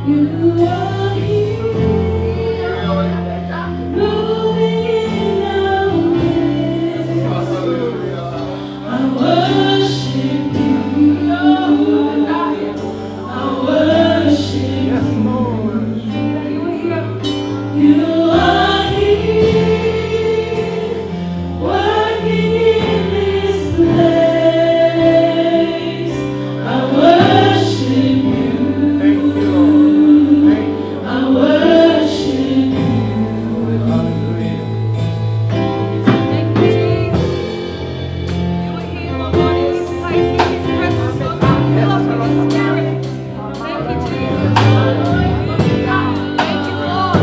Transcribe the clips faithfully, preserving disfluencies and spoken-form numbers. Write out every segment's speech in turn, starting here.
You are here, moving in our midst. I worship you, Lord. I worship you. You are here, working in this place. I worship you. Thank you, Lord. Thank you. I worship you. Hallelujah. Thank you, Jesus. You are here, Lord God, in this place, in this presence, Lord God. Fill us with your spirit. Thank you, Jesus. Thank you, Lord.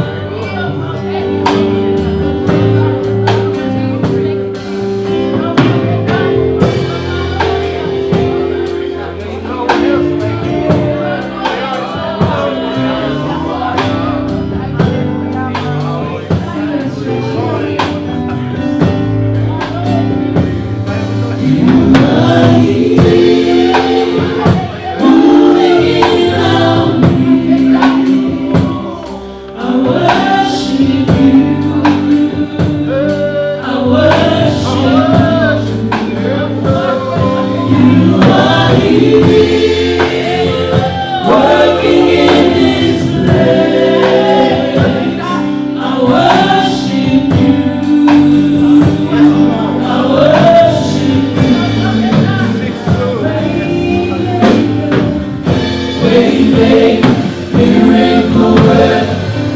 I worship you. I worship you. You are here, working in this place. I worship you. I worship you. Waymaker, miracle worker,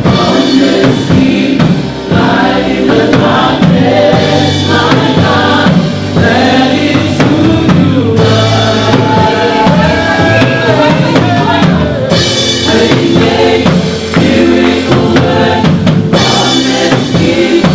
promise keeper, light in the darkness, my God, that is who you are. Waymaker, miracle worker, promise keeper,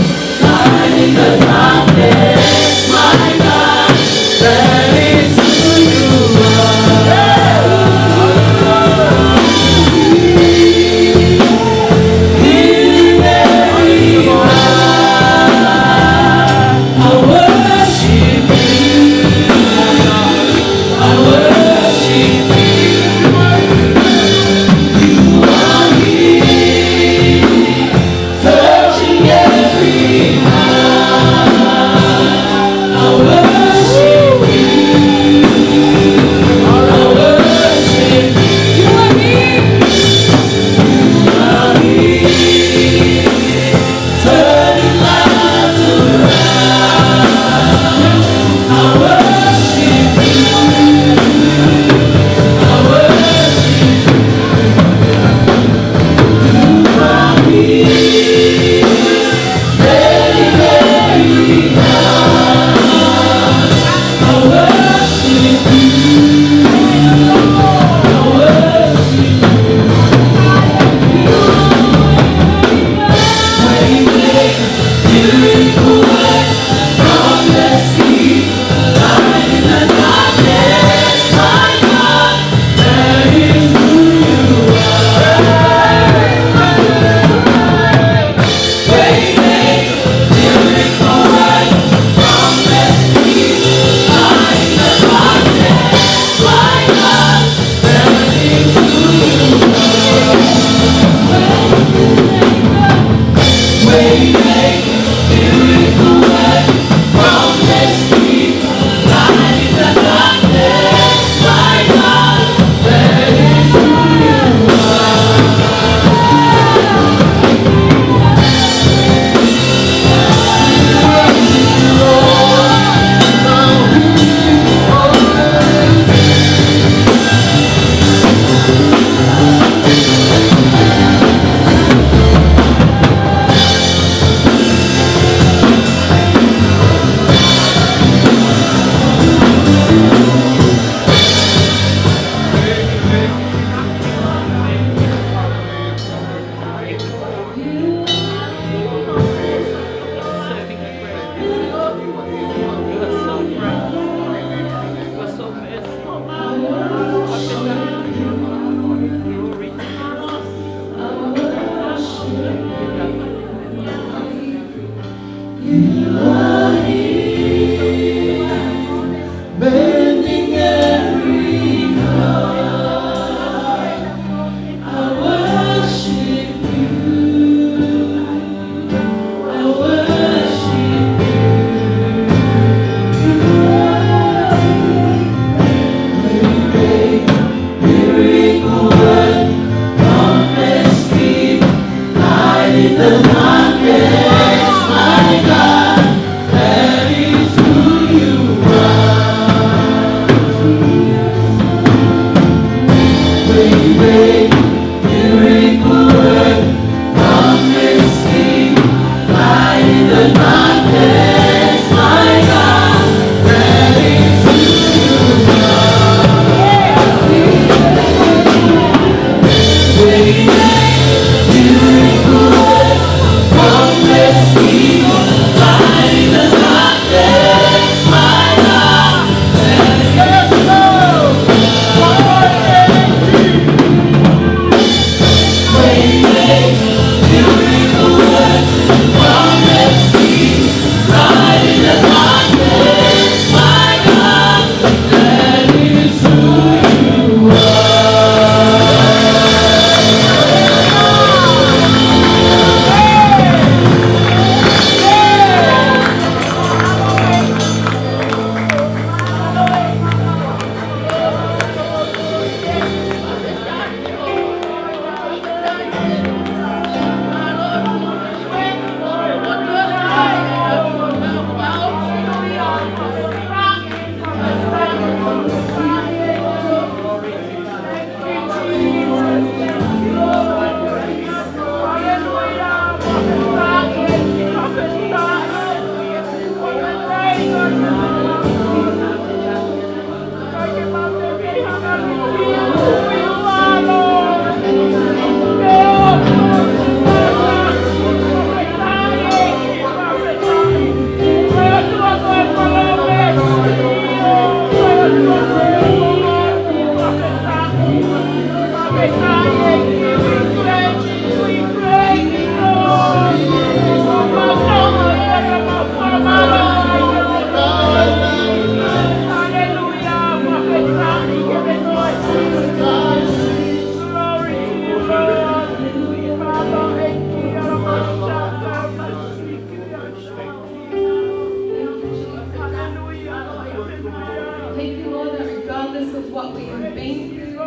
Thank you, Lord, that regardless of what we have been through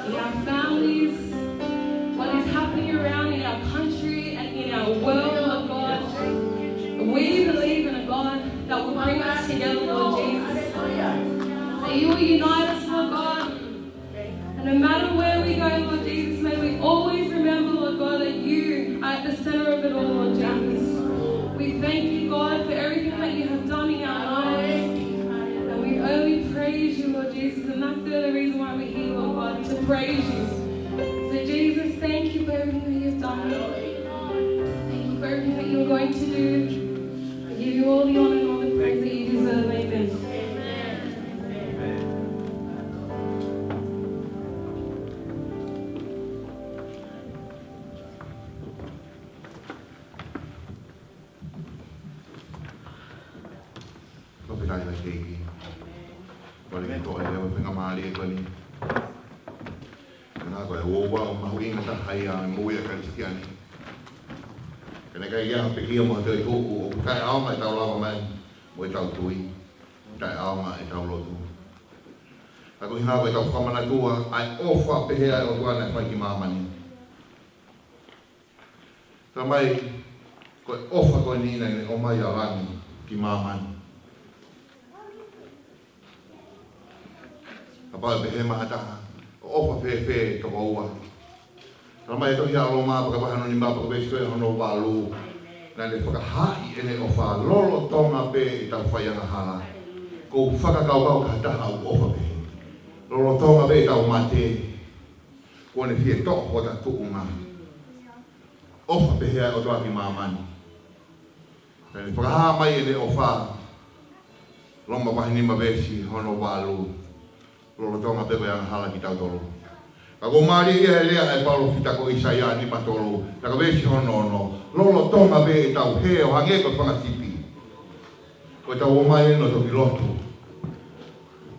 in our families, what is happening around in our country and in our world, Lord God, we believe in a God that will bring us together, Lord Jesus. That you will unite us, Lord God. And no matter where we go, Lord Jesus, may we always remember, Lord God, that you are at the center of it all, Lord Jesus. We thank you, God, for everything that you have done in our lives. And we only praise you, Lord Jesus, and that's the only reason why we're here, Lord God, to praise you. So, Jesus, thank you for everything that you've done. Thank you for everything that you're going to do. We give you all the honor and all the praise that you deserve. Amen. Fakafetaʻi ki he ʻEiki. Kole ke toʻo e leʻo faingamālie ko eni. Ko e ʻuhinga ʻoku mahuʻinga taha ia ʻi he moʻui ʻa e Kalisitiane. Ka naʻe ʻikai ke ʻi ai ha pekia mo ha toe tuʻu, ʻoku taʻeʻaonga ʻetau lava mai mo ʻetau tui, taʻeʻaonga ʻetau lotu. Ka ko e ʻuhinga ko ʻetau fakamanatua ʻa e ʻofa pehē ʻa e ʻOtua naʻe fai ki māmani. Talamai, ko e ʻofa ko eni naʻe ʻomai ʻa langi ki māmani. Kapau ʻe pehē mai ha taha, ko e ʻofa fēfē toko ua? Talamai ʻe he tohi ʻa Loma, pea ko e vahe hono nima, pea ko e veesi ko hono valu. Naʻa ne fakahaaʻi ʻene ʻofa lolotonga pē ʻetau fai angahala. Ko e fakakaukau ki ha taha ʻoku ʻofa pehē. Lolotonga pē ʻetau mate, kuo ne fie toʻo hota tuʻunga. ʻOfa pehē ʻa e ʻOtua ki māmani. Naʻa ne fakahā mai ʻene ʻofa, Loma vahe nima veesi hono valu, lolotonga pē ko e angahala kitautolu. Ka ʻoku mālie ia he lea ʻa e palōfita ko ʻAisea nima tolu, ka ko e veesi hono ono, lolotonga pē ʻetau hē ʻo hangē ko e fanga sipi. Ko ʻetau ō mai ʻo toki lotu,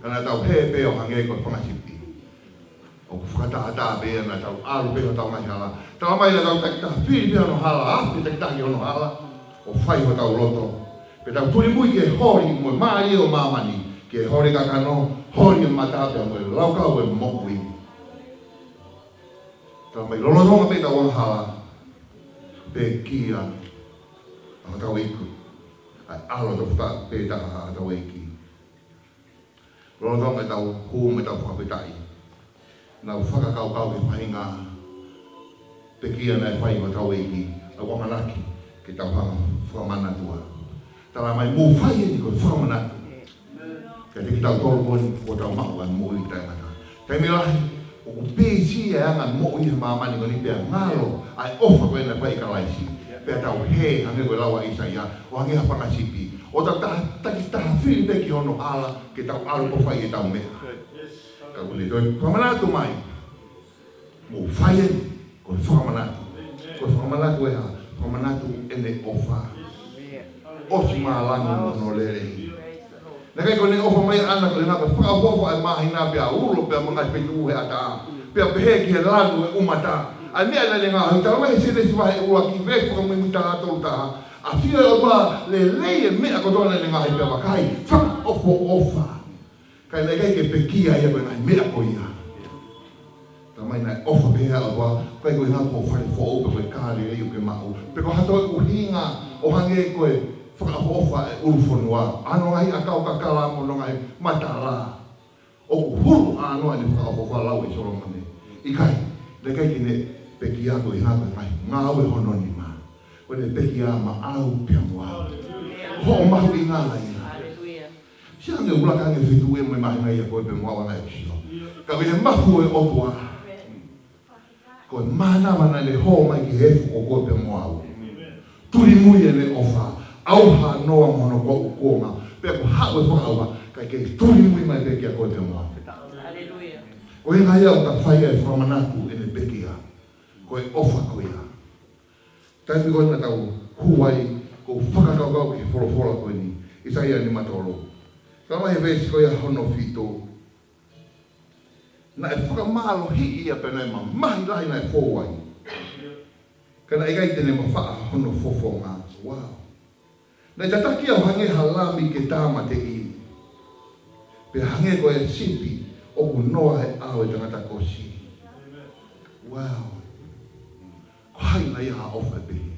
ka naʻa tau hē pē ʻo hangē ko e fanga sipi. ʻOku fakatātā pē ia naʻa tau ʻalu pē hotau ngaahi hala. Talamai naʻa tau takitaha fili pē hono hala, afe takitaha ki hono hala, ʻo fai hotau loto. Pea tau tulimui ki he holi mo e mālie ʻo māmani, ki he holi kakano, holi e mata pea mo e laukau e moʻui. Talamai lolotonga pē ʻetau angahala, pekia ʻa hotau iku, ʻa e ʻAlo tofu pē taha ʻa hotau ʻEiki. Lolotonga ʻetau hū mo ʻetau fakafetaʻi. Naʻa ku fakakaukau ki he faʻahinga pekia naʻe fai ʻe hotau ʻEiki, ʻa ia ʻoku ou ʻamanaki ke tau hanga ʻo fakamanatua. Tala mai, mou fai eni ko e fakamanatu kiate kitautolu ko eni kuo tau maʻu ʻa e moʻui taʻengata. Taimi lahi ʻoku pīsī e anga moʻui he māmani ko eni pea ngalo ʻa e ʻofa ko ē naʻe fai ʻe Kalaisi. Pea tau hē hangē ko e lau ʻa ʻĪsaia, ʻo hangē ha fanga sipi, ʻo tau ta-, takitaha fili pē ki hono hala ke tau ʻalu ʻo fai ʻetau meʻa. Ka ʻoku ne toe fakamanatu mai, mou fai eni ko e fakamanatu. Ko e fakamanatu ʻe hā? Fakamanatu ʻene ʻofa. ʻOsi mālangi mo hono lelei. Naʻe ʻikai ko ʻene ʻofa mai ʻaʻana ko e ngaahi fakaʻofoʻofa ʻa e māhina pea ulo pea mo e ngaahi feituʻu he ʻatā, pea pehē ki he lanu ʻo e ʻumata. ʻA e meʻa naʻa ne ngaohi, tala mai he Sēnesi vahe ʻuluaki, veesi fakamuimui taha tolu taha, ʻafio ʻa e ʻOtua, lelei e meʻa kotoa naʻa ne ngaohi, pea vakai, fakaʻofoʻofa. Ka naʻe ʻikai ke pekia ia ko e ngaahi meʻa ko ia. Tala mai naʻe ʻofa pehē ʻa e ʻOtua, ʻikai ko e ngaahi ko e fale foʻou pe ko e kaa lelei ʻoku ke maʻu, pe ko ha toe ʻuhinga ʻo hangē ko e fakaʻofoʻofa e ʻulu fonua, ʻa hono ngaahi ʻakau kakala mo hono ngaahi matala. ʻOku hulu ʻānoa ʻene fakaʻofoʻofa, lau ʻe Solomone. ʻIkai, naʻe ʻikai ke ne pekia ko e ʻuhinga ko e ngaahi ngāue hono nima. Ko ʻene pekia maʻau pea mo au. Hoʻo mahuʻinga ia. Haleluia. Sio ange ʻoku laka ange feituʻu ia mo e māhina ia ko ē pea mo au ʻa e ʻEiki. Ka ko e mafu ʻo e ʻOtua, ko e mānava naʻa ne hō mai ki he efu ko ē pea mo au. Tuli mui ʻene ʻofa, ʻauha noa mo hono kuonga, pea ko e haʻu e fakaʻauha, kae kei tuli mui mai pē kia koe pea mo au. Haleluia. Ko e ʻuhinga ia ʻoku ta fai ai e fakamanatu ʻene pekia. Ko e ʻofa ko ia. Taimi ko ē naʻa tau hū ai, ʻoku ou fakakaukau ki he folofola ko eni, ʻIsaia nimatolu. Tala mai he veesi ko ia hono fitu, naʻe fakamālohiʻi ia pea naʻe mamahi lahi naʻe fou ai. Ka naʻe ʻikai te ne mafaʻa hono fofonga. Wow. Naʻe tataki ia ʻo hangē ha lami ke tāmateʻi, pea hangē ko e sipi ʻoku noa he ʻao ʻo e tangata kosi. Wow. Ko hai naʻe ʻi ai ha ʻofa pehē?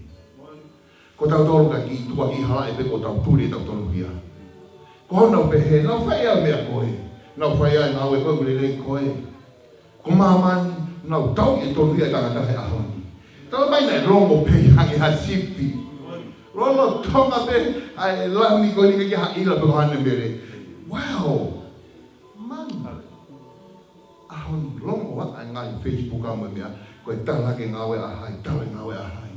Ko tautolu ka kiʻi tuʻa kiʻi halaʻi pē kuo tau tuli ʻetau tonuhia. Ko honau pehē, naʻa ku fai ʻa e meʻa ko ē. Naʻa ku fai ʻa e ngāue ko ē, ʻoku lelei ko ē. Ko māmani, naʻa ku tauʻi e tonuhia ʻo e tangata he ʻaho ni. Tala mai naʻe longo pē hangē ha sipi. Lolotonga pē ʻa e lami ko eni ʻikai ha ʻila pe ko haʻane mele. Wow. Man. ʻAho ni longo ʻa e ngaahi Facebook ʻa mo e meʻa, ko e tala ke ngāue ʻa hai, tala ngāue ʻa hai.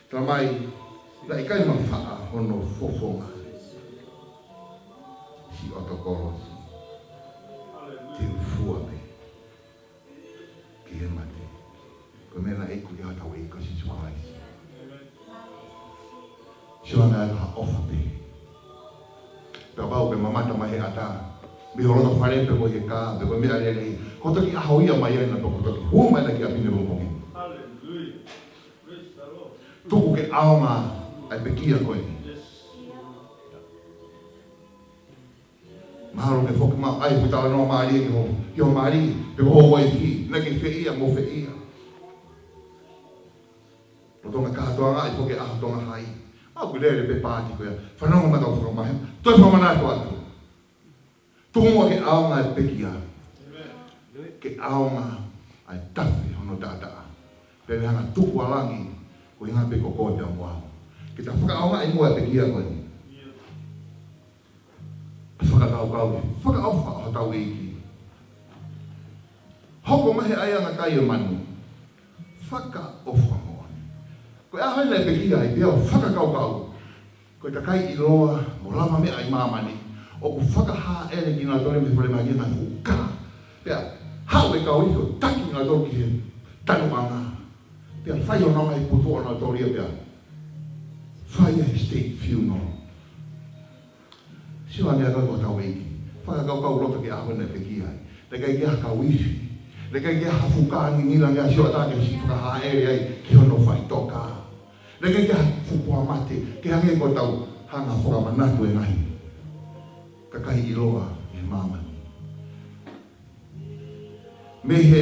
Tala mai, naʻe ʻikai mafaʻa hono fofonga. Siʻoto kolosi. Te u fua pē ki he mate. Ko e meʻa naʻe iku ki ai hotau ʻEiki ko Sīsū Kalaisi. Sio ange ʻa e ʻofa pē. Kapau ʻoku ke mamata mai he ʻatā, mei ho loto fale pe ko e kaa, pe ko e meʻa lelei, ko e toki ʻaho ia mai ai naʻa pe ko e toki hū mai naʻa ki ʻapi ni mo moki. Tuku ke ʻaonga ʻa e pekia ko eni. Mahalo ke foki mai ai ʻeku talanoa mālie ki ho, ki ho mali, pe ko ho uaifi, naʻa ke feʻia mo feʻia. Lolotonga kātoanga ʻi he foki ʻaho Tonga Hai. ʻOku lele pē paati ko ia. Fanongo mai kau fakamahino. Toe fakamanatu atu. Tuku muʻa ke ʻaonga e pekia. Ke ʻaonga ʻa e tafe hono taʻataʻa. Pea ne hanga tuku ʻa langi, ko e ʻuhinga pē ko koe pea mo au. Ke ta fakaʻaongaʻi muʻa e pekia ko eni. Fakakaukau ki he fakaʻofa ʻa hotau ʻEiki. Hoko mai he ʻaiʻanga kai ʻo e manu. Fakaʻofa moʻoni. Ko e ʻaho naʻe pekia ai pea u fakakaukau. Ko e kakai ʻiloa mo lavameʻa ʻi māmani, ʻoku fakahāʻele kinautolu mei he falemahaki ʻi he ngaahi fuʻu kaa. Pea haʻu e kau ifi ʻo taki kinautolu ki he tanuʻanga. Pea fai honau ngaahi putu ʻo nau tōlia pea fai ai e state funeral. Sio ange ʻa e kau ʻo hotau ʻEiki. Fakakaukau loto ki he ʻaho naʻe pekia ai. Naʻe ʻikai ke ʻi ai ha kau ifi. Naʻe ʻikai ke ʻi ai ha fuʻu kaa ngingila ange ʻa Sioatake siʻi fakahāʻele ai ki hono faʻitoka. Naʻe ʻikai ke ʻi ai ha fuʻu poa mate, ke hangē ko ʻetau hanga fakamanatu e ngaahi kakai ʻiloa ʻi māmani. Mei he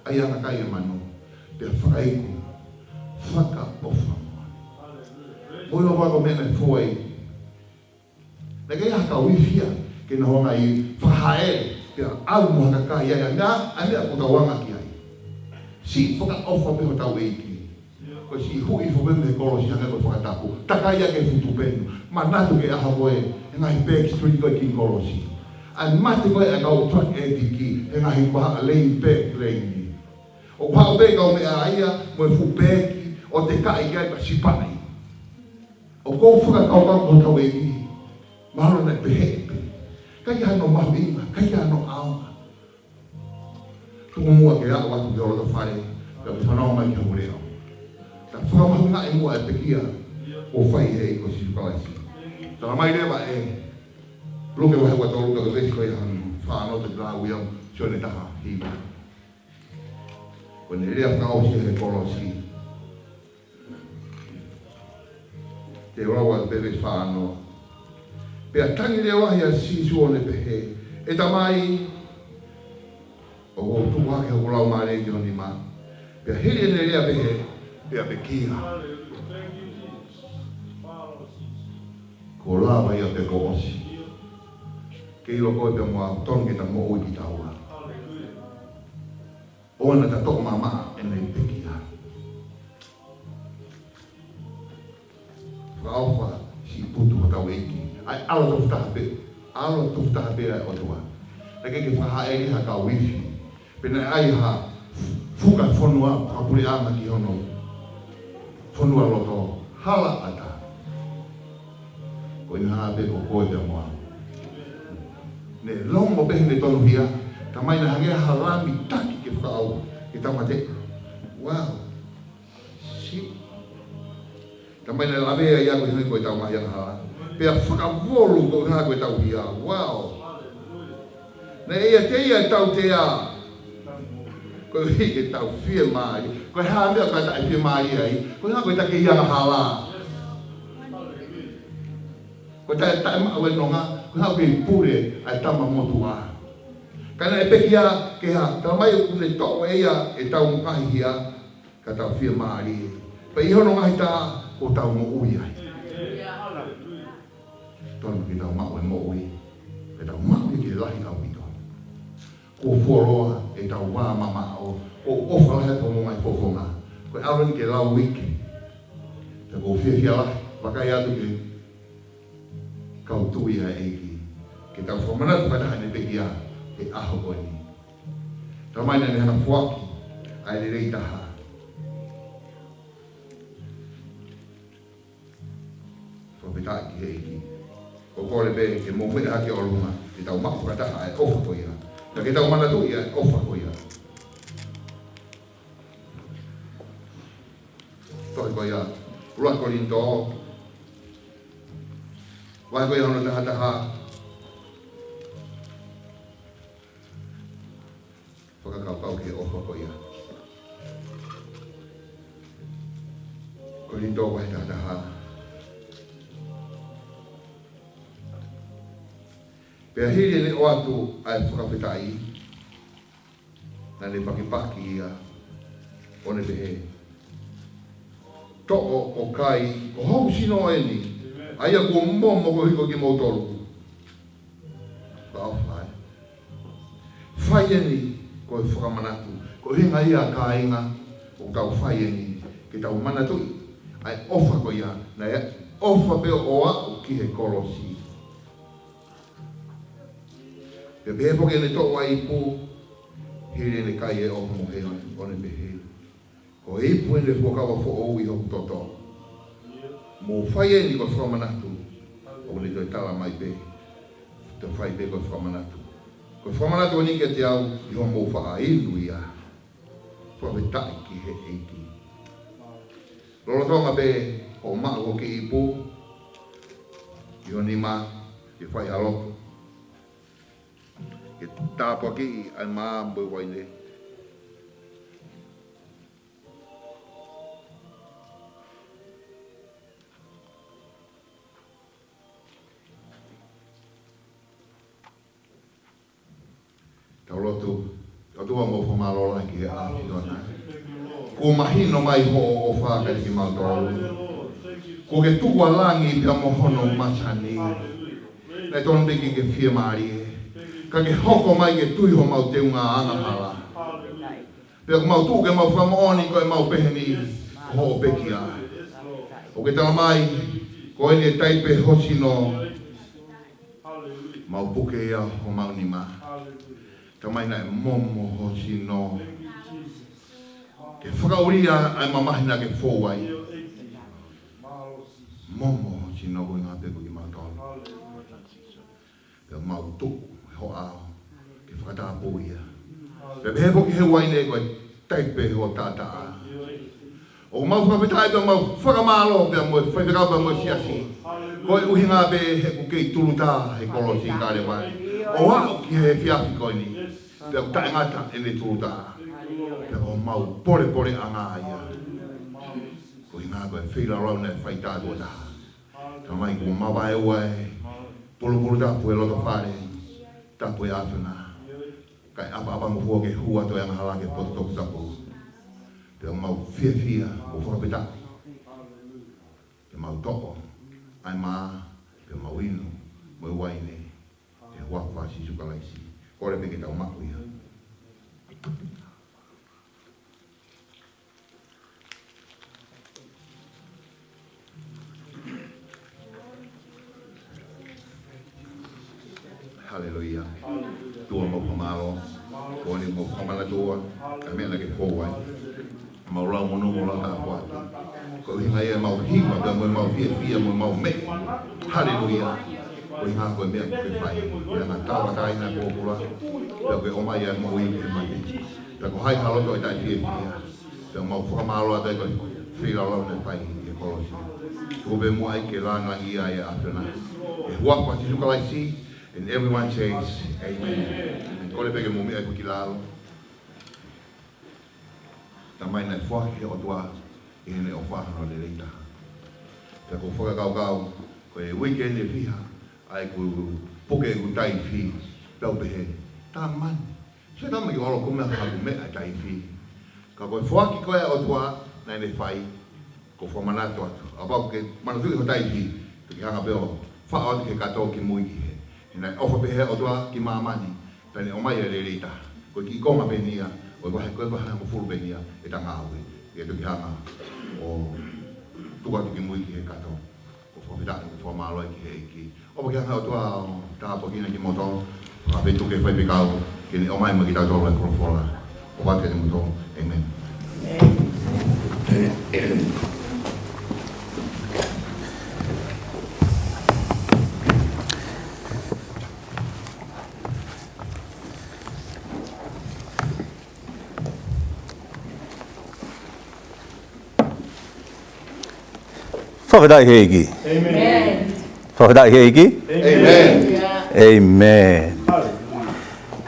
ʻaiʻanga kai ʻo e manu, pea fakaiku, fakaʻofa moʻoni. Mou ʻilo ko e meʻa naʻe fou ai. Naʻe ʻikai ha kau ifi ia ke nau hanga ʻo fakahāʻele Pea ʻalu mo ha kakai ai, ʻa e meʻa, ʻa e meʻa ʻoku tau anga ki ai. Siʻi fakaʻofa pē hotau ʻEiki. Ko e siʻi huʻi hifo pē mei he kolosi hangē ko e fakatapu. Takai ʻaki e fuʻu tupenu. Manatu ki he ʻaho ko ē, he ngaahi back street ko ē ki he kolosi. ʻA e mate ko ē ʻa e kau drug addict, he ngaahi vahaʻa laid back lane. ʻOku haʻu pē kau meʻa ia, mo e fuʻu peki, ʻo tekaʻi ki ai pea sipaʻi. ʻOku ou fakakaukau ko hotau ʻEiki. Mahalo naʻe pehē pē. ʻIkai ke ʻi ai hano mahuʻinga, ʻikai ke ʻi ai hano ʻaonga. Tuku muʻa ke aʻu atu ki ho loto fale, pea ke fanongo mai ki hoku leʻo. Ka fakamahuʻingaʻi muʻa e pekia kuo fai ʻe he ʻEiki ko Sīsū Kalaisi. Talamai leva ʻe Luke vahe ua tolu, ko e veesi ko ia hono fā noa, toki lau ia, Sione taha hiva. Ko ʻene lea fakaʻosi he kolosi. Te u lau atu pē veesi fā noa. Pea tangi leva ʻa Sīsū ʻo ne pehē, ʻE Tamai, ʻoku ou tuku hake hoku laumālie ki ho nima. Pea hili ʻene lea pehē, pea pekia. Kuo lava ia pea kuo ʻosi. Ke ʻilo koe pea mo au, tonu ke ta moʻui kitaua. ʻOua naʻa ta toʻo mamaʻo ʻene pekia. Fakaʻofa siʻi putu hotau ʻEiki. ʻA e ʻAlo tofu taha pē. ʻAlo tofu taha pē ʻa e ʻOtua. Naʻe ʻikai ke fakahāʻele ha kau ifi. Pe naʻe ʻi ai ha fuka fonua, fakapuleʻanga ki hono fonua loto. Hala ʻatā. Ko e ʻuhinga pē ko koe pea mo au. Ne longo pē heʻene tonuhia, Tamai, naʻe hangē ha lami taki ke fakaʻau, ke tāmateʻi. Wow. Siʻi. Tamai, naʻe lavea ia ko e ʻuhinga ko ʻetau ngaahi angahala. Pea fakavolu ko e ʻuhinga ko ʻetau hia. Wow. Naʻe ʻiate ia ʻetau tea. Koeʻuhi ke tau fiemālie. Ko e hā e meʻa ʻoku tau fiemālie ai? Ko e ʻuhinga ko ʻetau kei angahala. Ko ʻetau taʻemaʻu e nonga, ko e ʻuhinga ʻoku kei pule ʻa e tama motuʻa. Ka naʻe pekia ke hā, Tamai, ʻoku ne toʻo ʻe ia ʻetau ngaahi hia, ka tau fiemālie. Pea ʻi hono ngaahi tā, kuo tau moʻui ai. Tonu ke tau maʻu e moʻui. Ke tau maʻu ia ke lahi ʻaupito. Kuo fuoloa ʻetau vā mamaʻo, ʻoku ʻofa lahi atu mo e ngaahi fofonga. Ko e ʻaho ni ke lau ʻEiki. Pea ʻoku ou fiefia lahi, vakai atu ki he kau tui ʻa e ʻEiki. Ke tau fakamanatu fakataha ʻene pekia he ʻaho ko eni. Tamai, naʻa ne hanga ʻo foaki ʻa e lelei taha. Fakafetaʻi ki he ʻEiki. ʻOku ou kole pē ke mou meʻa hake ʻo ʻolunga, ke tau maʻu fakataha ʻa e ʻofa ko ia. Pea ke tau manatuʻi ʻa e ʻofa ko ia. Tohi ko ia, ʻuluaki Kolinitō, vahe ko ia hono taha taha. Fakakaukau ki he ʻofa ko ia. Kolinitō vahe taha taha. Pea hili ʻene ʻoatu ʻa e fakafetaʻi, naʻa ne pakipaki ia, ʻo ne pehē, Toʻo ʻo kai, ko hoku sino eni, ʻa ia kuo momo koeʻuhi ko kimoutolu. Fakaʻofa ē. Fai eni ko e fakamanatu. Ko e ʻuhinga ia, kāinga, ʻoku tau fai eni, ke tau manatuʻi ʻa e ʻofa ko ia, naʻe ʻofa pē ʻo aʻu ki he kolosi. Pea pehē foki ʻene toʻo ʻa e ipu, hili ʻene kai e ʻohomohe, ʻo ne pehē, Ko e ipu eni ʻo e fuakava foʻou ʻi hoku toto. Mou fai eni ko e fakamanatu. ʻOku ne toe tala mai pē, Toe fai pē ko e fakamanatu. Ko e fakamanatu eni kiate au ʻi hoʻomou faʻa inu ia. Fakafetaʻi ki he ʻEiki. Lolotonga pē hoʻo maʻu hoʻo kiʻi ipu ʻi ho nima, ke fai ha lotu, ke tāpuakiʻi ʻa e mā mo e uaine. Tau lotu. ʻOtua, ʻoku mau fakamālō lahi ki he ʻAfiona. Kuo mahino mai hoʻo ʻofa kiate kimautolu. Kuo ke tuku ʻa langi pea mo hono masani. Naʻe tonu pē ke ke fiemālie. Ka ke hoko mai ke tui homau teunga angahala. Pea ʻoku mau tuʻu ke mau fakamoʻoni ko ʻemau pehē ni ko hoʻo pekia. ʻOku ke tala mai, ko eni e taipe ho sino. Mau puke ia homau nima. Tamai, naʻe momo ho sino ke fakaʻulia ʻa e mamahi naʻa ke fou ai. Momo ho sino ko e ngaahi pekia kimautolu. Pea mau tuʻu he hoʻo ʻao ke fakatapui ia. Pea pehē foki he uaine ko e taipe ho taʻataʻa. ʻOku mau fakafetaʻi pea mau fakamālō pea mo e faifekau pea mo e siasi. Ko e ʻuhinga pē he ʻoku kei tulutā he kolosi Kalevale. ʻO aʻu ki he efiafi ko eni. Pea ʻoku taʻengata ʻene tulutā. Pea ʻoku mau polepole ʻanga ia. Ko e ʻuhinga ko e feilaulau naʻe fai tā tuʻo taha. Tamai, kuo mavaeua e pulupulu tapu e loto fale, tapu e ʻAfiona. Kae ʻapaʻapangofua ke hū atu e angahala ki he potu toputapu. Pea mau fiefia, mau fakafetaʻi. Pea mau toʻo ʻa e mā, pea mau inu mo e uaine, he huafa ʻo Sīsū Kalaisi. Kole pē ke tau maʻu ia. Haleluia. ʻOtua, mau fakamālō. Ko eni mau fakamālō, ʻOtua, ʻa e meʻa naʻa ke fou ai. Mau lau monū, mau lau tāpuaki. Ko e ʻuhinga ia ʻemau hiva, pea mo ʻemau fiefia, mo ʻemau meʻa. Haleluia. Ko e ʻuhinga ko e meʻa kuo ke fai. Pea naʻa tauʻatāina e pōpula. Pea kuo ke ʻomai ʻa e moʻui ki he mate. Pea ko hai ha loto ʻe taʻefiefia. Pea mau fakamālō atu ʻi he feilaulau naʻe fai ʻi he kolosi. Tuku pē muʻa ke lāngilangiʻia ai e ʻAfiona. He huafa ʻo Sīsū Kalaisi, and everyone says, "Amen." Kole pē ke mou meʻa ki lalo. Tamai, naʻe foaki ʻe he ʻOtua ʻi heʻene ʻofa hono lelei taha. Pea ʻoku ou fakakaukau, ko e uike ni ʻe fiha, ʻa ē kuo puke ʻeku taifi, pea u pehē, tamai, sio tamai ʻolo ko e meʻa ka haku meʻa taifi. Ka ko e foaki ko ē ʻa e ʻOtua naʻa ne fai, ʻoku ou fakamanatu atu. Kapau ʻoku ke manatuʻi ho taifi, toki hanga pē ʻo faʻo atu ki he kato kimui ki hē. He naʻe ʻofa pehē ʻa e ʻOtua ki māmani, pea ne ʻomai ʻa e lelei taha. Ko e kiʻi konga pē eni ia, ʻo e vahe, ko e vahe hongofulu pē eni ia ʻeta ngāue. ʻE toki hanga ʻo tuku atu kimui ki he kato. ʻOku ou fakafetaʻi, ʻoku ou fakamālō ki he ʻEiki. ʻOfa ke hanga ʻe he ʻOtua ʻo tāpuakiʻi kimoutolu. Fakafetaʻi ki he faifekau, ke ne ʻomai maʻa kitautolu ʻa e folofola. ʻOfa atu kiate kimoutolu. ʻĒmeni. Fakafetaʻi ki he ʻEiki. ʻĒmeni. Fakafetaʻi ki he ʻEiki. ʻĒmeni. ʻĒmeni.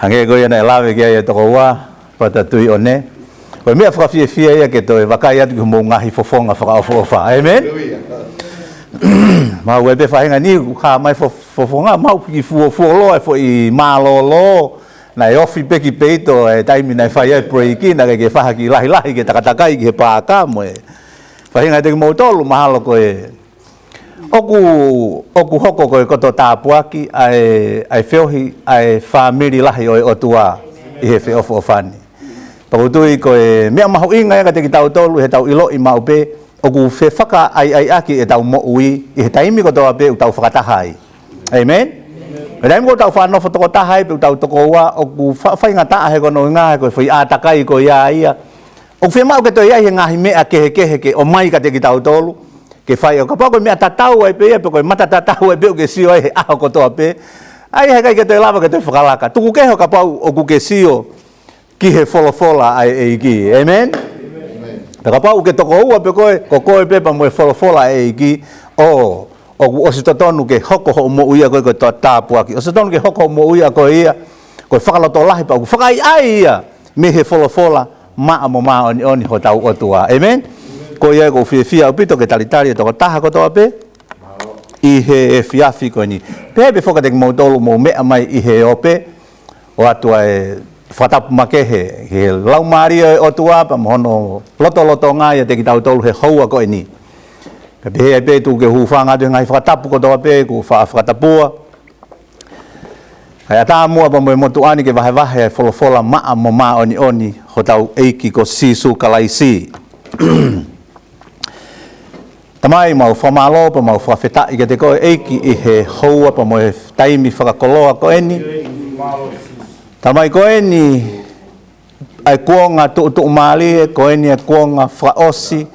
Hangē ko ia naʻe lave ki ai e tokoua, Brother Tuʻiʻone. Ko e meʻa fakafiefia ia ke toe vakai atu ki hoʻomou ngaahi fofonga fakaʻofoʻofa. ʻĒmeni. Haleluia. Maʻu ai pē faʻahinga ni, ʻoku hā mai fo-, fofonga, maʻu kiʻi fuo-, fuoloa e foʻi mālōlō, naʻe ofi pē ki peito e taimi naʻe fai ai e break, naʻe ʻikai ke fai ha kiʻi lahilahi ke takatakai ki he paaka mo e faʻahinga ʻiate kimoutolu, mahalo ko e ʻoku, ʻoku hoko ko e koto tāpuaki ʻa e, ʻa e feohi ʻa e fāmili lahi ʻo e ʻOtua ʻi he feʻofoʻofani. Pea ʻoku ou tui ko e meʻa mahuʻinga ia kiate kitautolu, he tau ʻiloʻi maʻu pē ʻoku fefakaʻaiʻaiʻaki ʻetau moʻui ʻi he taimi kotoa pē ʻoku tau fakataha ai. ʻĒmeni? He taimi ko ē ʻoku tau faʻa nofo tokotaha ai pe ʻoku tau tokoua, ʻoku fa-, faingataʻa he ko hono ʻuhinga he ko e foʻi ʻātakai ko ia ia. ʻOku fiemaʻu ke toe ʻi ai e ngaahi meʻa kehekehe ke ʻomai kiate kitautolu ke fai, ʻo kapau ko e meʻa tatau ai pē ia, pe ko e mata tatau ai pē ʻoku ke sio ai he ʻaho kotoa pē. ʻAi, heʻikai ke toe lava ke toe fakalaka. Tuku kehe ʻo kapau ʻoku ke sio ki he folofola ʻa e ʻEiki. ʻĒmeni? Pea kapau ʻoku ke tokoua pē koe, ko koe pē pea mo e folofola ʻa e ʻEiki, ʻo, ʻoku ʻosi totonu ke hoko hoʻo moʻui ʻa koe ko e tā-, tāpuaki. ʻOsi totonu ke hoko hoʻo moʻui ʻa koe ia ko e fakalotolahi pea ʻoku fakaʻaiʻai ia mei he folofola maʻa mo māʻoniʻoni hotau ʻOtua. ʻĒmeni? Ko ia ʻoku ou fiefia ʻaupito ke talitali e tokotaha kotoa pē ʻi he efiafi ko eni. Pehē pē foki kiate kimoutolu mou meʻa mai ʻi he ope, ʻoatu ʻa e fakatapu makehe ki he Laumālie ʻo e ʻOtua pea mo hono lotolotonga ʻiate kitautolu he houa ko eni. Pea pehē ai pē tuku ke u hūfanga atu he ngaahi fakatapu kotoa pē kuo faʻa fakatapua. Kae ʻatā muʻa pea mo e motuʻa ni ke vahevahe ʻa e folofola maʻa mo māʻoniʻoni hotau ʻEiki ko Sīsū Kalaisi. Tamai, mau fakamālō pea mau fakafetaʻi kiate koe ʻEiki ʻi he houa pea mo e taimi fakakoloa ko eni. Tamai, ko eni ʻa e kuonga tuʻutuʻumālie, ko eni ʻa e kuonga fakaʻosi,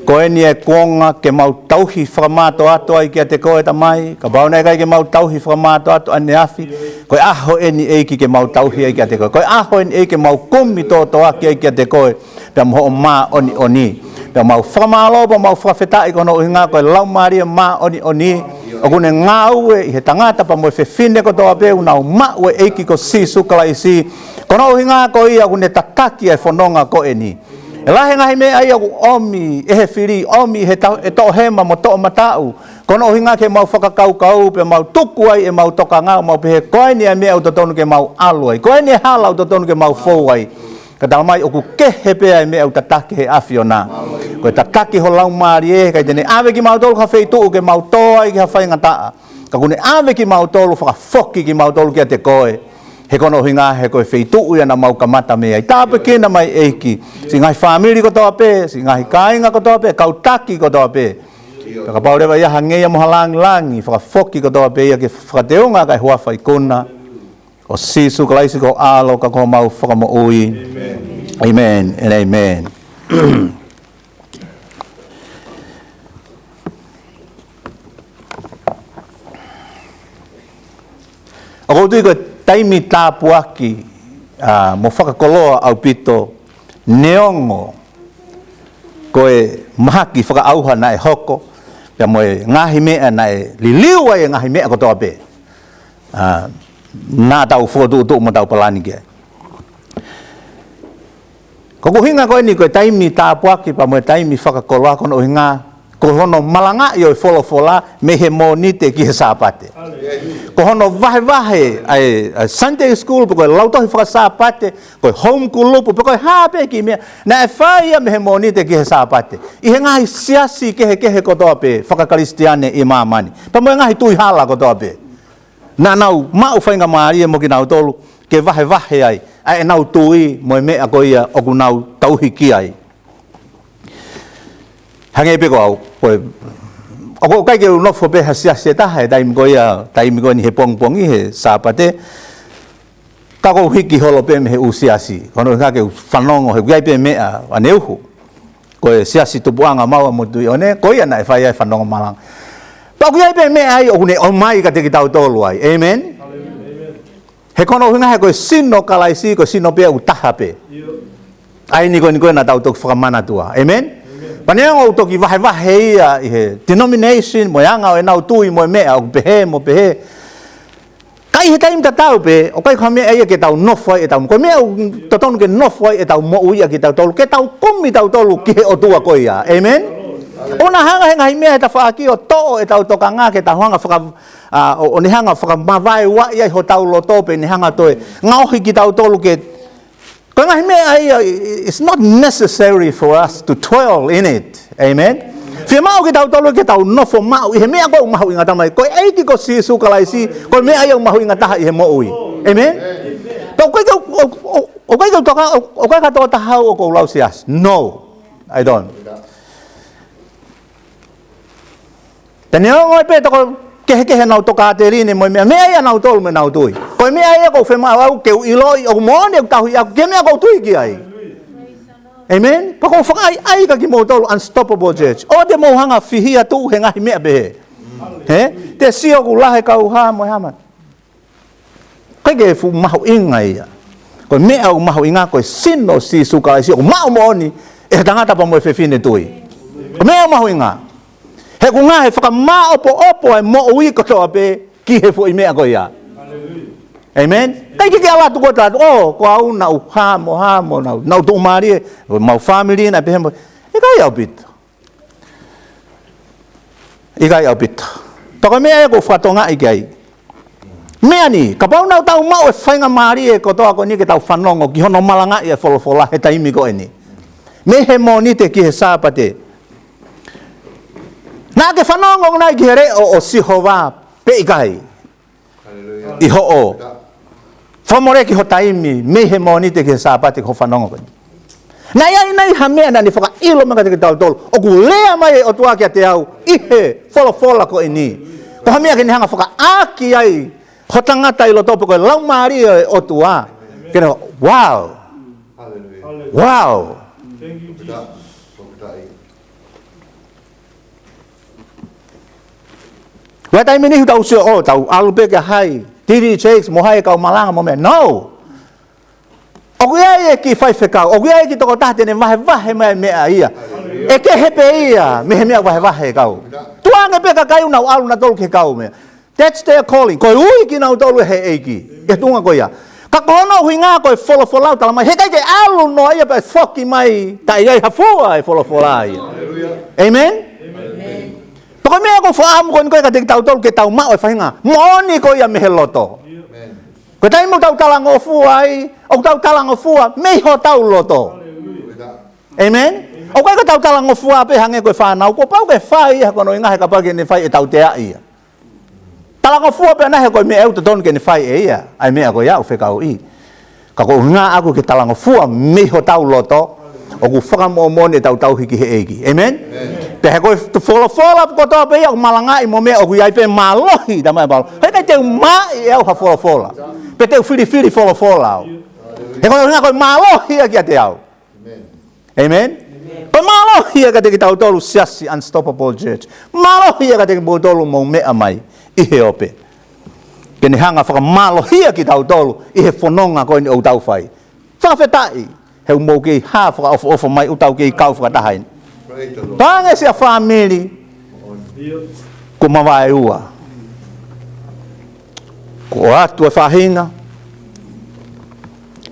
ko eni ʻa e kuonga ke mau tauhi fakamātoato ai kiate koe Tamai, kapau naʻe ʻikai ke mau tauhi fakamātoato ʻaneafi, ko e ʻaho eni ʻEiki ke mau tauhi ai kiate koe, ko e ʻaho eni ʻEiki ke mau kumi tōtōaki ai kiate koe, pea mo hoʻo māʻoniʻoni. Pea mau fakamālō, pea mau fakafetaʻi ko hono ʻuhinga ko e Laumālie Māʻoniʻoni, ʻoku ne ngāue ʻi he tangata pea mo e fefine kotoa pē ʻoku nau maʻu e ʻEiki ko Sīsū Kalaisi, ko hono ʻuhinga ko ia ʻoku ne tataki ʻa e fononga ko eni. ʻE lahi e ngaahi meʻa ia ʻoku ʻomi ʻe he fili, ʻomi ʻe he ta-, ʻe toʻohema mo toʻomataʻu. Ko hono ʻuhinga ke mau fakakaukau, pea mau tuku ai ʻemau tokanga, mau pehē, ko eni ʻa e meʻa ʻoku totonu ke mau ʻalu ai. Ko eni e hala ʻoku totonu ke mau fou ai. Ka tala mai ʻoku kehe pē ʻa e meʻa ʻoku tataki ʻe he ʻAfiona. Ko e tataki ho Laumālie, ʻikai te ne ʻave kimautolu ki ha feituʻu ke mau tō ai ki ha faingataʻa. Ka ʻoku ne ʻave kimautolu, fakafoki kimautolu kiate koe. He ko hono ʻuhinga he ko e feituʻu ia naʻa mau kamata mei ai. Tāpuekina mai ʻEiki. Siʻi ngaahi fāmili kotoa pē, siʻi ngaahi kāinga kotoa pē, kau taki kotoa pē. Pea kapau leva ʻe ʻi ai ha ngeia mo ha langilangi, fakafoki kotoa pē ia ke fakateunga kae huafa ikuna. ʻO Sīsū Kalaisi ko ho ʻAlo ka ko homau Fakamoʻui. ʻĒmeni. ʻĒmeni and ʻēmeni. ʻOku ou tui ko e taimi tāpuaki, ā, mo fakakoloa ʻaupito, neongo ko e mahaki fakaʻauha naʻe hoko, pea mo e ngaahi meʻa naʻe liliu ai e ngaahi meʻa kotoa pē. Ā, naʻa tau fokotuʻutuʻu mo tau palani ki ai. Ko hoku ʻuhinga ko eni ko e taimi tāpuaki pea mo e taimi fakakoloa ko hono ʻuhinga, ko hono malangaʻi ʻo e folofola mei he Mōnite ki he Sāpate. Ko hono vahevahe ʻa e, ʻa e Sunday school, pe ko e lautohi fakasāpate, ko e home group, pe ko e hā pē kiʻi meʻa, naʻe fai ia mei he Mōnite ki he Sāpate. ʻI he ngaahi siasi kehekehe kotoa pē, fakakalisitiane ʻi māmani. Pea mo e ngaahi tui hala kotoa pē. Naʻa nau maʻu faingamālie mo kinautolu, ke vahevahe ai, ʻa ʻenau tui mo e meʻa ko ia ʻoku nau tauhi ki ai. Hangē pē ko au, ko e, ʻoku ʻikai ke u nofo pē ha siasi ʻe taha, he taimi ko ia, taimi ko eni he pongipongi, he Sāpate, ka ʻoku ou hiki holo pē mei he ʻū siasi, ko hono ʻuhinga ke u fanongo he ʻoku ʻi ai pē meʻa ʻaneuhu. Ko e siasi tupuʻanga Maua mo Tuʻiʻone, ko ia naʻe fai ai e fanongo malanga. Pea ʻoku ʻi ai pē meʻa ai ʻoku ne ʻomai kiate kitautolu ai. ʻĒmeni? He ko hono ʻuhinga he ko e sino Kalaisi, ko e sino pē ʻoku taha pē. ʻA eni ko eni ko ē naʻa tau toki fakamanatua. ʻĒmeni? Pea neongo ʻoku toki vahevahe ia ʻi he denomination, mo e anga ʻo ʻenau tui, mo e meʻa ʻoku pehē, mo pehē. Ka ʻi he taimi tatau pē, ʻoku ʻikai ko ha meʻa ia ke tau nofo ai ʻetau, ko e meʻa ʻoku totonu ke nofo ai ʻetau moʻui ʻa kitautolu, ke tau kumi tautolu ki he ʻOtua ko ia. ʻĒmeni? ʻOua naʻa hanga he ngaahi meʻa he tafaʻaki ʻo toʻo ʻetau tokanga ke tau hanga faka-, ā, ʻo, ʻo ne hanga fakamavaeuaʻi ai hotau loto pe ne hanga toe ngaohi kitautolu ke Ko e ngaahi meʻa ia, it's not necessary for us to dwell in it. ʻĒmeni? Fiemaʻu kitautolu ke tau nofo maʻu ʻi he meʻa ko ē ʻoku mahuʻinga taha mai. Ko e ʻEiki ko Sīsū Kalaisi, ko e meʻa ia ʻoku mahuʻinga taha ʻi he moʻui. ʻĒmeni? Pea ʻoku ʻikai ke u, ʻoku, ʻoku, ʻoku ʻikai ke u toka, ʻoku, ʻoku ʻikai kātoa taha au ʻoku ou lau siasi. No, I don't. Pea neongo pē toko kehekehe ʻenau tokāteline mo e meʻa, meʻa ia ʻanautolu mo ʻenau tui. Ko e meʻa ia ʻoku ou fiemaʻu au ke u ʻiloʻi, ʻoku moʻoni ʻeku tauhi ʻaku ki he meʻa ʻoku ou tui ki ai. ʻĒmeni? Pea ʻoku ou fakaʻaiʻai kia kimoutolu, Unstoppable Church. ʻOua te mou hanga fihia tuʻu he ngaahi meʻa pehē. He? Te sio ʻoku lahi e kau hā mo e hā mai. ʻIkai ke fuʻu mahuʻinga ia. Ko e meʻa ʻoku mahuʻinga ko e sino ʻo Sīsū Kalaisi ʻoku maʻu moʻoni ʻe he tangata pea mo e fefine tui. Ko e meʻa ʻoku mahuʻinga. He ʻoku ngaohi fakamāʻopoʻopo ʻa e moʻui kotoa pē ki he foʻi meʻa ko ia. ʻĒmeni? ʻIkai ke ke ʻalu atu koe ʻo talaatu, ʻō, ko au naʻa ku hā mo hā mo naʻa ku, naʻa ku tuʻumālie, mau fāmili naʻe pehē mo. ʻIkai ʻaupito. ʻIkai ʻaupito. Pea ko e meʻa ia ʻoku ou fakatokangaʻi ki ai. Meʻa ni, kapau naʻa tau maʻu e faingamālie kotoa ko eni ke tau fanongo ki hono malangaʻi e folofola he taimi ko eni. Mei he Mōnite ki he Sāpate. Naʻa ke fanongo nai ki he leʻo ʻo Sihova pe ʻikai. ʻI hoʻo Ko e moleki ho taimi mei he Mōnite ki he Sāpate ko e fanongo ko eni. Naʻe ʻi ai nai ha meʻa naʻa ne fakaʻilo mai kiate kitautolu ʻoku lea mai e ʻOtua kiate au ʻi he folofola ko eni? Ko ha meʻa ke ne hanga fakaʻaki ai ho tangata ʻi loto pe ko e laumālie ʻo e ʻOtua. Ke ne, wow. Hallelujah. Wow. Thank you, Jesus. Ua taimi ni tau sio ʻo tau ʻalu pē ki ha T D Jakes mo e kau malanga mo e meʻa. No. ʻOku ʻi ai e kiʻi faifekau, ʻoku ʻi ai e kiʻi tokotaha te ne vahevahe mai e meʻa ia. ʻE kehe pē ia mei he meʻa vahevahe kau. Tuʻu ange pē kakai ʻo nau ʻalu nautolu ki he kau meʻa. That's their calling. Ko e ui kinautolu ʻe he ʻEiki ʻi he tuʻunga ko ia. Ka ko hono ʻuhinga ko e folofola ʻoku tala mai, heʻikai ke ʻalu noa ia pea foki mai taʻe ʻi ai ha fua e folofola ia. Amen? Pea ko e meʻa ʻoku ou fakaʻamu ko eni ko ē kiate kitautolu ke tau maʻu e faʻahinga moʻoni ko ia mei he loto. Ko e taimi ʻoku tau talangofua ai, ʻoku tau talangofua mei hotau loto. Amen? ʻOku ʻikai ko ʻetau talangofua pē hangē ko e fānau, kuo pau ke fai ia, ko hono ʻuhinga he kapau ʻoku ne fai ʻe tautea ia. Talangofua pē ʻana he ko e meʻa ʻoku totonu ke ne fai ʻe ia ʻa e meʻa ko ia ʻoku fekauʻi. Ka ko e ʻuhinga ʻaku ke talangofua mei hotau loto, ʻoku fakamoʻomoʻoni ʻetau tauhi ki he ʻEiki. Amen? Pea he ko e folofola kotoa pē ia ʻoku malangaʻi mo e meʻa ʻoku ʻi ai pē mālohi, tamai palo. Heʻikai te u maʻu ʻe au ha folofola. Pe te u filifili folofola au. He ko hono ʻuhinga ko e mālohi ia kiate au. Amen? Ko e mālohi ia kiate kitautolu siasi Unstoppable Church. Mālohi ia kiate kimoutolu mou meʻa mai ʻi he ope. Ke ne hanga fakamālohia kitautolu ʻi he fononga ko eni ʻoku tau fai. Fakafetaʻi, he ʻoku mou kei hā fakaʻofoʻofa mai ʻoku tau kei kau fakataha eni. Pangesi ʻa fāmili, kuo mavaeua. Kuo ʻoatu e faʻahinga.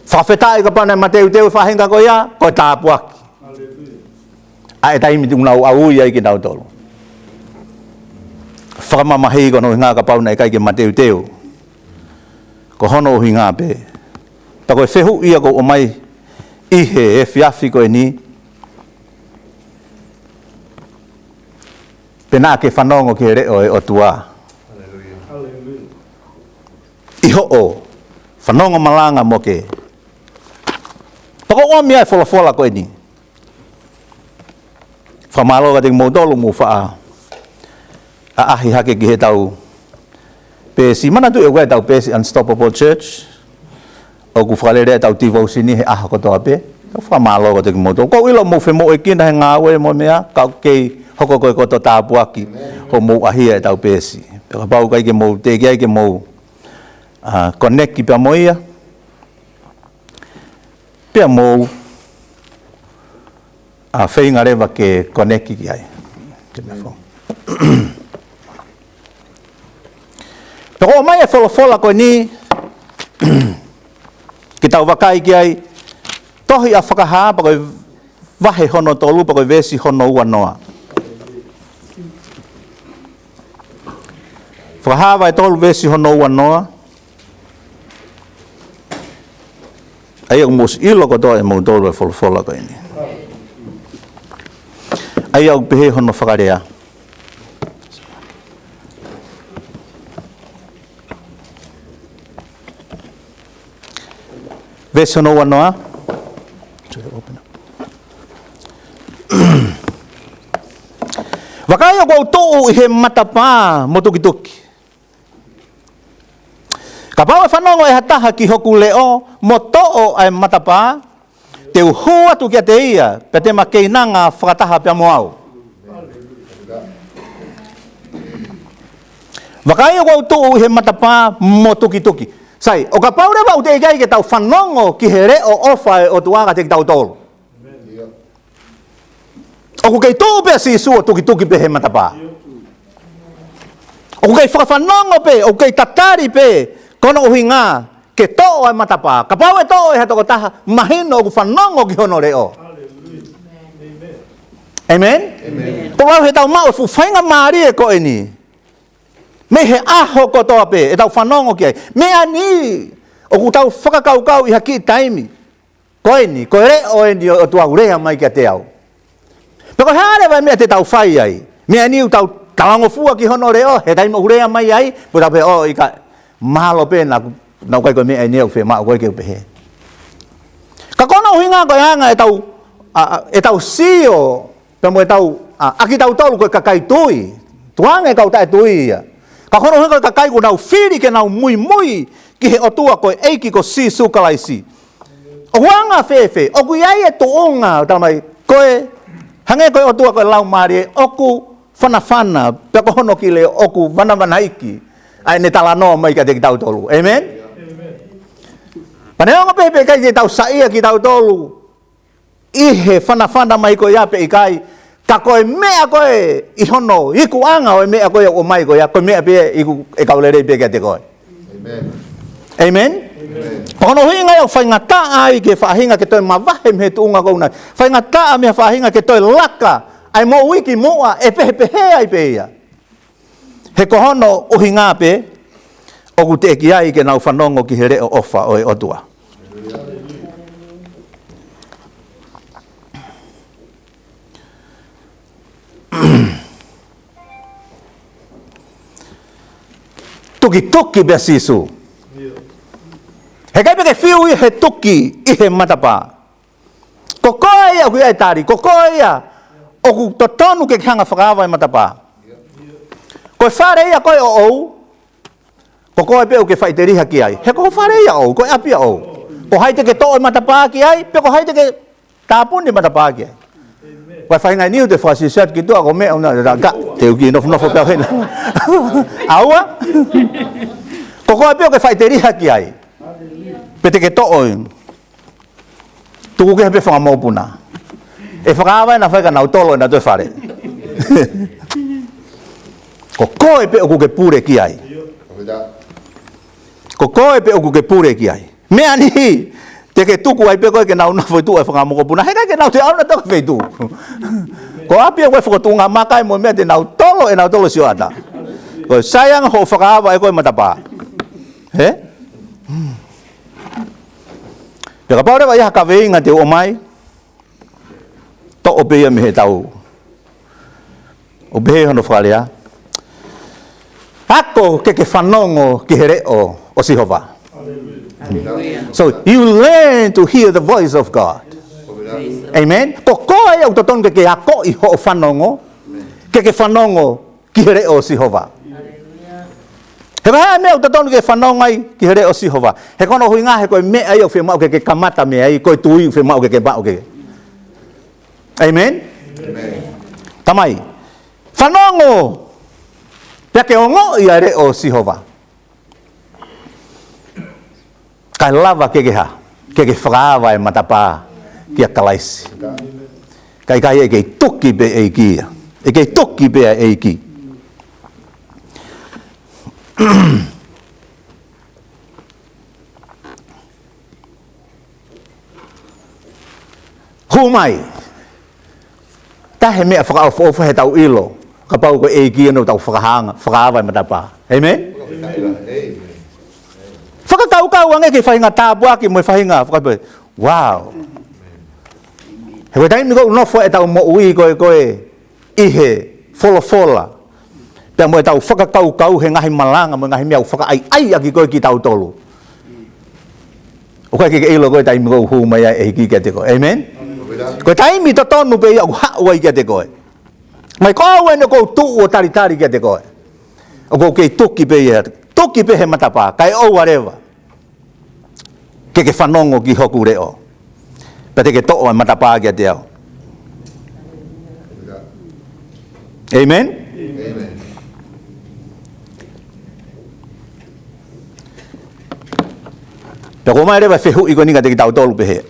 Fakafetaʻi kapau naʻe mateuteu e faʻahinga ko ia, ko e tāpuaki. ʻA e taimi te nau ʻaui ai kinautolu. Fakamamahi ko hono ʻuhinga kapau naʻe ʻikai ke mateuteu. Ko hono ʻuhinga pē. Pea ko e fehuʻi ia ʻoku ou ʻomai ʻi he efiafi ko eni. Pe naʻa ke fanongo ki he leʻo ʻo e ʻOtua. ʻI hoʻo fanongo malanga mo ke. Pea ʻoku ou ʻomi ʻa e folofola ko eni. Fakamālō kiate kimoutolu mou faʻa ʻaʻahi hake ki heʻetau peesi. Manatuʻi ʻoku ʻi ai ʻetau peesi Unstoppable Church. ʻOku fakalele ʻetau tivōsini he ʻaho kotoa pē. Fakamālō kiate kimoutolu. ʻOku ou ʻilo mou femoʻuekina he ngāue mo e meʻa, ka ʻoku kei hoko ko e koto tāpuaki hoʻomou ʻaʻahi ʻetau peesi. Pea kapau ʻoku ʻikai ke mou teʻeki ai ke mou, ah, connect pea mo ia. Pea mou, ah, feinga leva ke connect ki ai. Pea ʻoku ʻomai e folofola ko eni, ke tau vakai ki ai, tohi ʻa Fakahā, pea ko e vahe hono tolu, pea ko e veesi hono ua noa. Fakahā vahe tolu veesi hono ua noa. ʻA ia ʻoku mou ʻilo kotoa ʻe moutolu e folofola ko eni. ʻA ia ʻoku pehē hono fakalea. Veesi hono ua noa. Vakai ʻoku ou tuʻu ʻi he matapā mo tukituki. Kapau ʻe fanongo ʻe ha taha ki hoku leʻo mo toʻo ʻa e matapā, te u hū atu kiate ia, pea te ma keinanga fakataha pea mo au. Vakai ʻoku ou tuʻu ʻi he matapā mo tukituki. Sai, ʻo kapau leva ʻoku teʻeki ai ke tau fanongo ki he leʻo ʻofa ʻa e ʻOtua kiate kitautolu. ʻOku kei tuʻu pē ʻa Sīsū ʻo tukituki pē he matapā. ʻOku kei fakafanongo pē, ʻoku kei tatali pē, ko hono ʻuhinga ke toʻo ʻa e matapā. Kapau ʻe toʻo ʻe ha tokotaha, mahino ʻoku fanongo ki hono leʻo. Amen? Ko e lau heʻetau maʻu e fuʻu faingamālie ko eni. Mei he ʻaho kotoa pē, ʻetau fanongo ki ai. Meʻa ni, ʻoku tau fakakaukau ʻi ha kiʻi taimi. Ko eni, ko e leʻo eni ʻo e ʻOtua ʻoku lea mai kiate au. Pea ko e hā leva e meʻa te tau fai ai. Meʻa ni ʻoku tau talangofua ki hono leʻo, he taimi ʻoku lea mai ai, pea tau pehē ʻoku ʻikai, mahalo pē naʻa ku Naʻe ʻikai ko e meʻa eni ʻoku fiemaʻu ko ē ke u pehē. Ka ko hono ʻuhinga ko e anga ʻetau, ʻa, ʻa, ʻetau sio, pea mo ʻetau, ʻa, ʻa kitautolu ko e kakai tui. Tukuange kau taʻetui ia. Ka ko hono ʻuhinga ko e kakai kuo nau fili ke nau muimui ki he ʻOtua ko e ʻEiki ko Sīsū Kalaisi. ʻOku anga fēfē, ʻoku ʻi ai e tuʻunga, talamai, ko e, hangē ko e ʻOtua ko e Laumālie, ʻoku fanafana, pea ko hono kiʻi leʻo ʻoku vanavanaiki ʻa ʻene talanoa mai kiate kitautolu. ʻĒmeni? Pea neongo pē pe ʻikai ke tau saiʻia kitautolu ʻi he fanafana mai ko ia pe ʻikai, ka ko e meʻa ko ē ʻi hono ikuʻanga ʻo e meʻa ko ē ʻoku ʻomai ko ia, ko e meʻa pē ia ʻoku ʻikai lelei pē kiate koe. ʻĒmeni? ʻĒmeni? Ko hono ʻuhinga ia ʻoku faingataʻa ai ki he faʻahinga ke toe mavahe mei he tuʻunga ko ena. Faingataʻa mei he faʻahinga ke toe laka ʻa e moʻui ki muʻa ʻe pehepehē ai pē ia. He ko hono ʻuhinga pē ʻoku teʻeki ai ke nau fanongo ki he leʻo ʻofa ʻo e ʻOtua. Tukituki pē ʻa Sīsū. Heʻikai pē ke fiu ia he tuki ʻi he matapā. Ko koe ia ʻoku ʻi ai e tali, ko koe ia ʻoku totonu ke ke hanga fakaava e matapā. Ko e fale ia ko ē ʻoʻou, ko koe pē ʻoku ke faʻiteliha ki ai. He ko e fale ia ʻoʻou, ko e ʻapi ia ʻoʻou. Ko hai te ke toʻo e matapā ki ai, pe ko hai te ke tāpuni e matapā ki ai. Ko e faʻahinga ʻeni ʻoku te fakasiosio atu ki tuʻa ko e meʻa ʻoku na, na, ka, te u kiʻi nofonofo pē au hena. ʻAua? Ko koe pē ʻoku ke faʻiteliha ki ai. Pe te ke toʻo e. Tuku kehe pē fanga mokopuna. ʻE fakaava ʻe nautolu ʻe nautolu e fale. Ko koe pē ʻoku ke pule ki ai. Ko koe pē ʻoku ke pule ki ai. Meʻa ni, te ke tuku ai pē koe ke nau nofo ʻi tuʻa e fanga mokopuna. Heʻikai ke nau toe ʻalu nautolu ki he feituʻu. Ko e ʻapi ia ko e fokotuʻunga maka ia mo e meʻa te nau tolo ʻe nautolu e sioʻata. Ko e sai ange hoʻo fakaava ʻe koe e matapā. He? Pea kapau leva ʻe ʻi ai ha kaveinga te u ʻomai, toʻo pē ia mei heʻetau. ʻOku pehē hono fakalea. Ako ke ke fanongo ki he leʻo ʻo Sihova. So you learn to hear the voice of God. ʻĒmeni? Ko koe ia ʻoku totonu ke ke akoʻi hoʻo fanongo. Ke ke fanongo ki he leʻo ʻo Sihova. He ko e hā e meʻa ʻoku totonu ke fanongo ai ki he leʻo ʻo Sihova? He ko hono ʻuhinga he ko e meʻa ia ʻoku fiemaʻu ke ke kamata mei ai, ko e tui ʻoku fiemaʻu ke ke maʻu ke. ʻĒmeni? Tamai, fanongo, pea ke ongoʻi ʻa e leʻo ʻo Sihova. Kae lava ke ke hā, ke ke fakaava e matapā kia Kalaisi. Kae ʻikai, ʻe kei tuki pē ʻEiki ia. ʻE kei tuki pē ʻa e ʻEiki. Hū mai. Taʻe meʻa fakaʻofoʻofa heʻetau ʻilo. Kapau ko e ʻEiki ʻoku tau fakahanga, fakaava e matapā. ʻĒmeni? Fakakaukau ange ki he faʻahinga tāpuaki mo e faʻahinga fakapē. Wow. He ko e taimi ʻoku nofo ai ʻetau moʻui ko ē ko ē ʻi he folofola. Pea mo ʻetau fakakaukau he ngaahi malanga, mo e ngaahi meʻa ʻoku fakaʻaiʻai ʻaki ko ē kitautolu. ʻOku ʻikai ke ke ʻilo ko e taimi ʻoku hū mai ai e ʻEiki kiate koe. ʻĒmeni? Ko e taimi totonu pē ia ʻoku haʻu ai kiate koe. Mai ko au eni ʻoku ou tuʻu ʻo talitali kiate koe. ʻOku ou kei tuki pē ia, tuki pē he matapā, kae ʻoua leva ke ke fanongo ki hoku leʻo. Pea te ke toʻo e matapā kiate au. ʻĒmeni? Pea ʻoku ʻomai leva e fehuʻi ko eni kiate kitautolu pehē.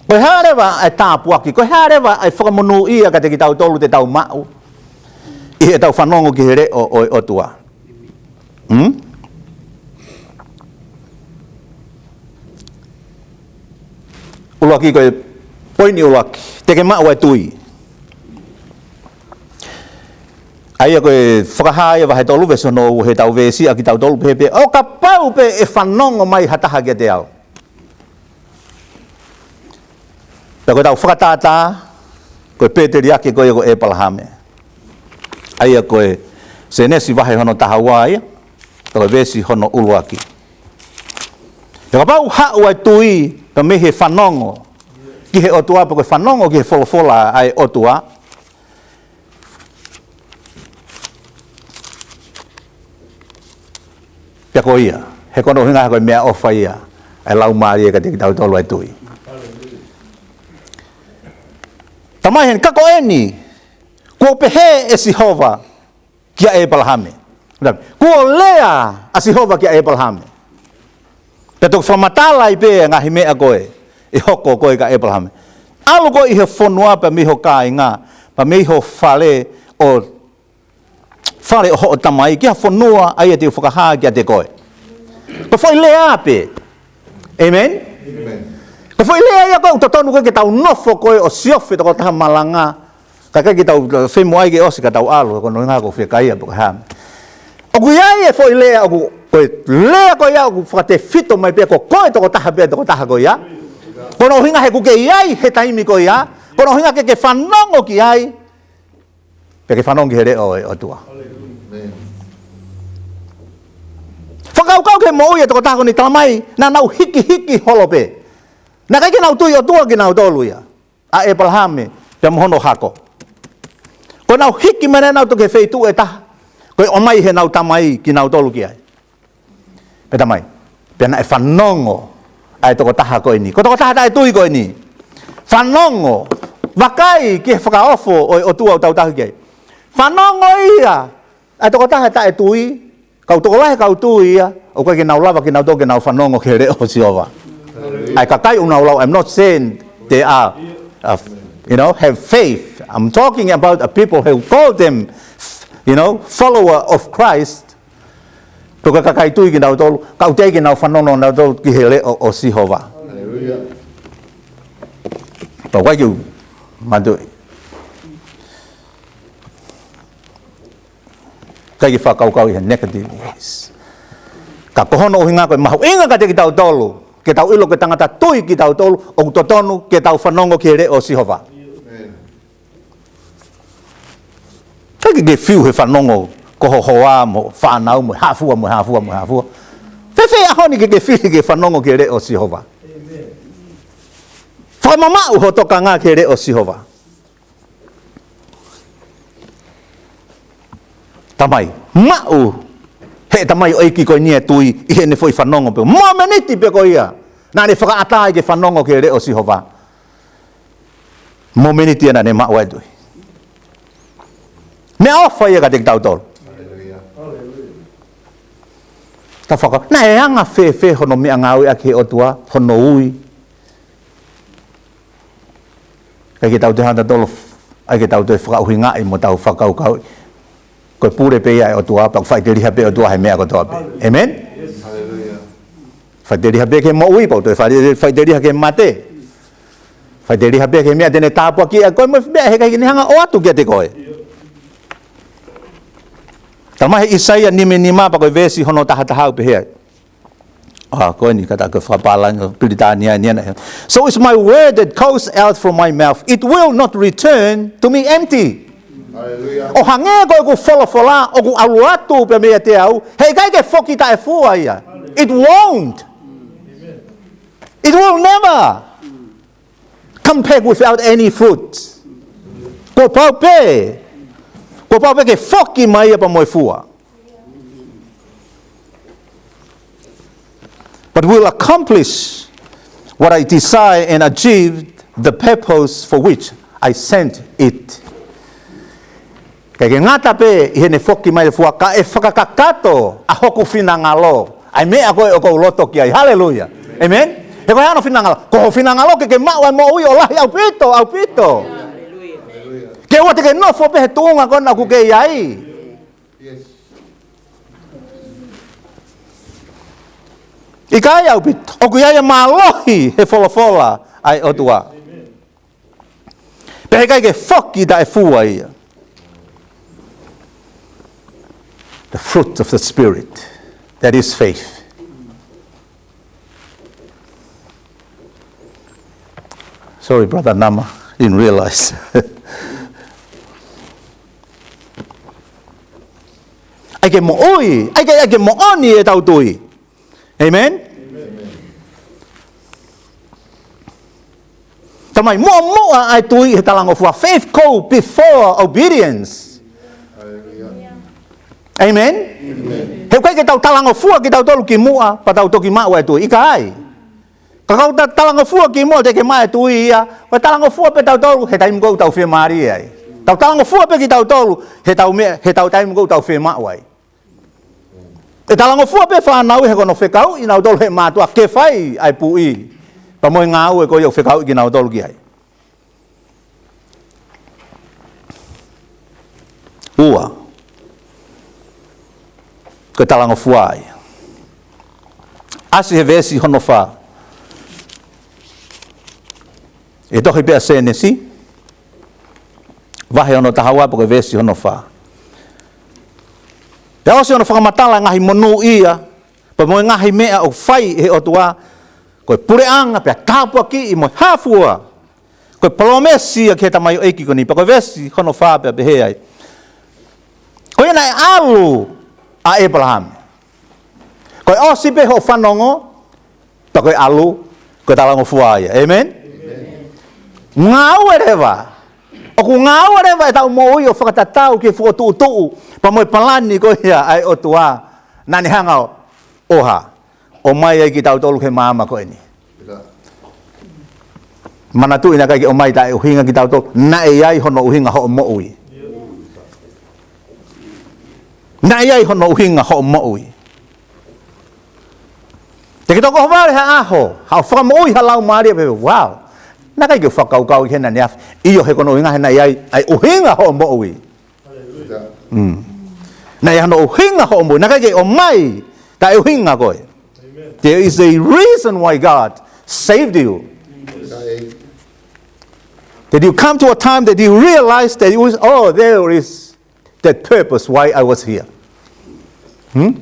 Ko e hā leva e tāpuaki, ko e hā leva e fakamonūʻia kiate kitautolu te tau maʻu ʻi heʻetau fanongo ki he leʻo ʻo e ʻOtua? Hmm? ʻUluaki ko e poini ʻuluaki, te ke maʻu e tui. ʻA ia ko e Fakahā ia vahe tolu veesi ono, ʻoku ʻi heʻetau veesi ʻa kitautolu pehē pē, ʻo kapau pē ʻe fanongo mai ha taha kiate au. Pea ko ʻetau fakatātā, ko e pēteliake ko ia ko ʻĒpalahame. ʻA ia ko e Sēnesi vahe hono taha ua ia, pea ko e veesi hono ʻuluaki. Pea kapau haʻu ʻa e tui, pea mei he fanongo ki he ʻOtua, pe ko e fanongo ki he folofola ʻa e ʻOtua, pea ko ia, he ko hono ʻuhinga ko e meʻaʻofa ia ʻa e Laumālie kiate kitautolu ʻa e tui. Tamai heni, ka ko eni, kuo pehē ʻe Sihova kia ʻĒpalahame. Kuo lea ʻa Sihova kia ʻĒpalahame. Pea toki fakamatala ai pē ngaahi meʻa ko ē ʻe hoko ko ē kia ʻĒpalahame. ʻAlu koe ʻi he fonua pea mei ho kāinga, pea mei ho fale ʻo fale ʻo hoʻo tamai ki ha fonua ʻa ia te u fakahā kiate koe. Ko e foʻi lea pē. ʻĒmeni? ʻĒmeni. Ko e foʻi lea ia ko ē ʻoku totonu ko ē ke tau nofo ko ē ʻo siofi tokotaha malanga. Kae ʻikai ke tau femoʻuekina ke ʻosi ka tau ʻalu, ko hono ʻuhinga ko e fiekaia pe ko e hā. ʻOku ʻi ai e foʻi lea ʻoku, ko e lea ko ia ʻoku fakatefito mai pē ko koe tokotaha pē tokotaha ko ia. Ko hono ʻuhinga he ʻoku ke ʻi ai he taimi ko ia. Ko hono ʻuhinga ke ke fanongo ki ai. Pea ke fanongo ki he leʻo ʻo e ʻOtua. Fakakaukau ki he moʻui ʻa e tokotaha ko eni, talamai naʻa nau hikihiki holo pē. Naʻe ʻikai ke nau tui ʻOtua kinautolu ia, ʻa ʻĒpalahame pea mo hono hako. Ko ʻenau hiki mai naʻa nau toki he feituʻu ʻe taha ko e ʻomai heʻenau tamai kinautolu ki ai. Pea talamai, pea naʻe fanongo ʻa e tokotaha ko eni, ko e tokotaha taʻetui ko eni. Fanongo, vakai ki he fakaofo ʻo e ʻOtua ʻoku tau tauhi ki ai. Fanongo ia ʻa e tokotaha taʻetui, kau tokolahi kau tui ia, ʻoku ʻikai ke nau lava kinautolu ke nau fanongo ki he leʻo ʻo Sihova. ʻA e kakai ʻoku nau lau, I'm not saying they are, uh, you know, have faith. I'm talking about a people who call them, you know, follower of Christ. Pe ko e kakai tui kinautolu, ka ʻoku teʻeki ke nau fanongo nautolu ki he leʻo ʻo Sihova. Haleluia. Pea ʻoku ʻikai ke u mātuʻaki, ʻikai ke fakakaukau ʻi he negative ways. Ka ko hono ʻuhinga ko e mahuʻinga kiate kitautolu, ke tau ʻilo ko e tangata tui kitautolu, ʻoku totonu ke tau fanongo ki he leʻo ʻo Sihova. ʻIkai ke ke fiu he fanongo ko ho hoa mo e fānau mo e hā fua mo e hā fua mo e hā fua. Fēfē ʻaho ni ke ke fili ke fanongo ki he leʻo ʻo Sihova? Fakamamaʻu ho tokanga ki he leʻo ʻo Sihova. Talamai, maʻu ʻe he tamaioʻeiki ko eni ʻa e tui ʻi heʻene foʻi fanongo pē, momeniti pē ko ia naʻa ne fakaʻatā ai ke fanongo ki he leʻo ʻo Sihova. Momeniti ia naʻa ne maʻu ai e tui. Meʻaʻofa ia kiate kitautolu. Haleluia. Tau fakakaukau, naʻe anga fēfē hono meʻangāueʻaki ʻe he ʻOtua hono ui? ʻIkai ke tau toe hanga ʻo tolo, ʻikai ke tau toe fakaʻuhingaʻi mo tau fakakaukauʻi. Ko e pule pē ia ʻa e ʻOtua, pea ʻoku faʻiteliha pē ʻOtua he meʻa kotoa pē. ʻĒmeni? Haleluia. Faʻiteliha pē ki he moʻui, pea ʻoku toe faʻi-, faʻiteliha ki he mate. Faʻiteliha pē ki he meʻa te ne tāpuakiʻi ʻa koe mo e meʻa heʻikai ke ne hanga ʻo ʻoatu kiate koe. Talamai ʻe ʻĪsaia nimanima pea ko e veesi hono tahataha ʻoku pehē ai. Ah, ko eni ka ta ke fakapālangi Pilitānia ni ana. So is my word that goes out from my mouth. It will not return to me empty. Haleluia. ʻO hangē ko ʻeku folofola ʻoku ʻalu atu pē meiate au, heʻikai ke foki taʻefua ia. It won't. It will never come back without any fruit. Kuo pau pē, kuo pau pē ke foki mai ia pea mo e fua. But will accomplish what I desire and achieve the purpose for which I sent it. ʻIkai ke ngata pē ʻi heʻene foki mai e fua, ka ʻe fakakakato ʻa hoku finangalo, ʻa e meʻa ko ē ʻoku ou loto ki ai. Haleluia. ʻĒmeni? He ko e hā hono finangalo? Ko ho finangalo ke ke maʻu ʻa e moʻui ʻo lahi ʻaupito, ʻaupito. Ke ʻoua te ke nofo pē he tuʻunga ko ena ʻoku ke ʻi ai. ʻIkai ʻaupito. ʻOku ʻi ai e mālohi he folofola ʻa e ʻOtua. Pea heʻikai ke foki taʻefua ia. The fruit of the Spirit, that is faith. Sorry, Brother Nama, didn't realize. ʻAi ke moʻui, ʻai ke, ʻai ke moʻoni ʻetau tui. ʻĒmeni? Tamai, muʻomuʻa ʻa e tui he talangofua. Faith go before obedience. Amen? He ʻoku ʻikai ke tau talangofua kitautolu kimuʻa, pea tau toki maʻu ʻa e tui. ʻIkai. Ka ʻoku tau talangofua kimuʻa teʻeki maʻu ʻa e tui ia, ʻo talangofua pē tautolu he taimi ʻoku tau fiemālie ai. Tau talangofua pē kitautolu he tau meʻa, he tau taimi ʻoku tau fiemaʻu ai. ʻE talangofua pē fānau he ko hono fekauʻi nautolu he mātuʻa ke fai ʻa e puʻi. Pea mo e ngāue ko ia ʻoku fekauʻi kinautolu ki ai. Ua. Ko e talangofua ia. ʻAsi he veesi hono fā. ʻE tohi pē ʻa Sēnesi. Vahe hono taha ua pea ko e veesi hono fā. Pea ʻosi hono fakamatala ngaahi monūʻia, pea mo e ngaahi meʻa ʻoku fai he ʻOtua, ko e puleʻanga, pea tāpuakiʻi mo e hā fua. Ko e palōmesi ia ki he tamaioʻeiki ko eni, pea ko e veesi hono fā pea pehē ai. Ko ia naʻe ʻalu ʻa ʻĒpalahame. Ko e ʻosi pē hoʻo fanongo, pea ko e ʻalu, ko e talangofua ia. Amen? Ngāue leva. ʻOku ngāue leva ʻetau moʻui ʻo fakatatau ki he fokotuʻutuʻu, pea mo e palani ko ia ʻa e ʻOtua, naʻa ne hanga ʻo, ʻo hā, ʻomai ai kitautolu he māmani ko eni. Manatuʻi naʻe ʻikai ke ʻomai taʻeʻuhinga kitautolu, naʻe ʻi ai hono ʻuhinga hoʻo moʻui. Naʻe ʻi ai hono ʻuhinga hoʻo moʻui. Te ke toki ʻohovale ha ʻaho, haʻo fakamoʻui ha laumālie pea, wow. Naʻe ʻikai ke fakakaukau ki hena ne afi. ʻIo he ko hono ʻuhinga he naʻe ʻi ai, ʻa e ʻuhinga hoʻo moʻui. Mm. Naʻe ʻi ai hono ʻuhinga hoʻo moʻui. Naʻe ʻikai ke ʻomai taʻeʻuhinga koe. There is a reason why God saved you. That you come to a time that you realize that it was, oh, there is that purpose why I was here. Hmm?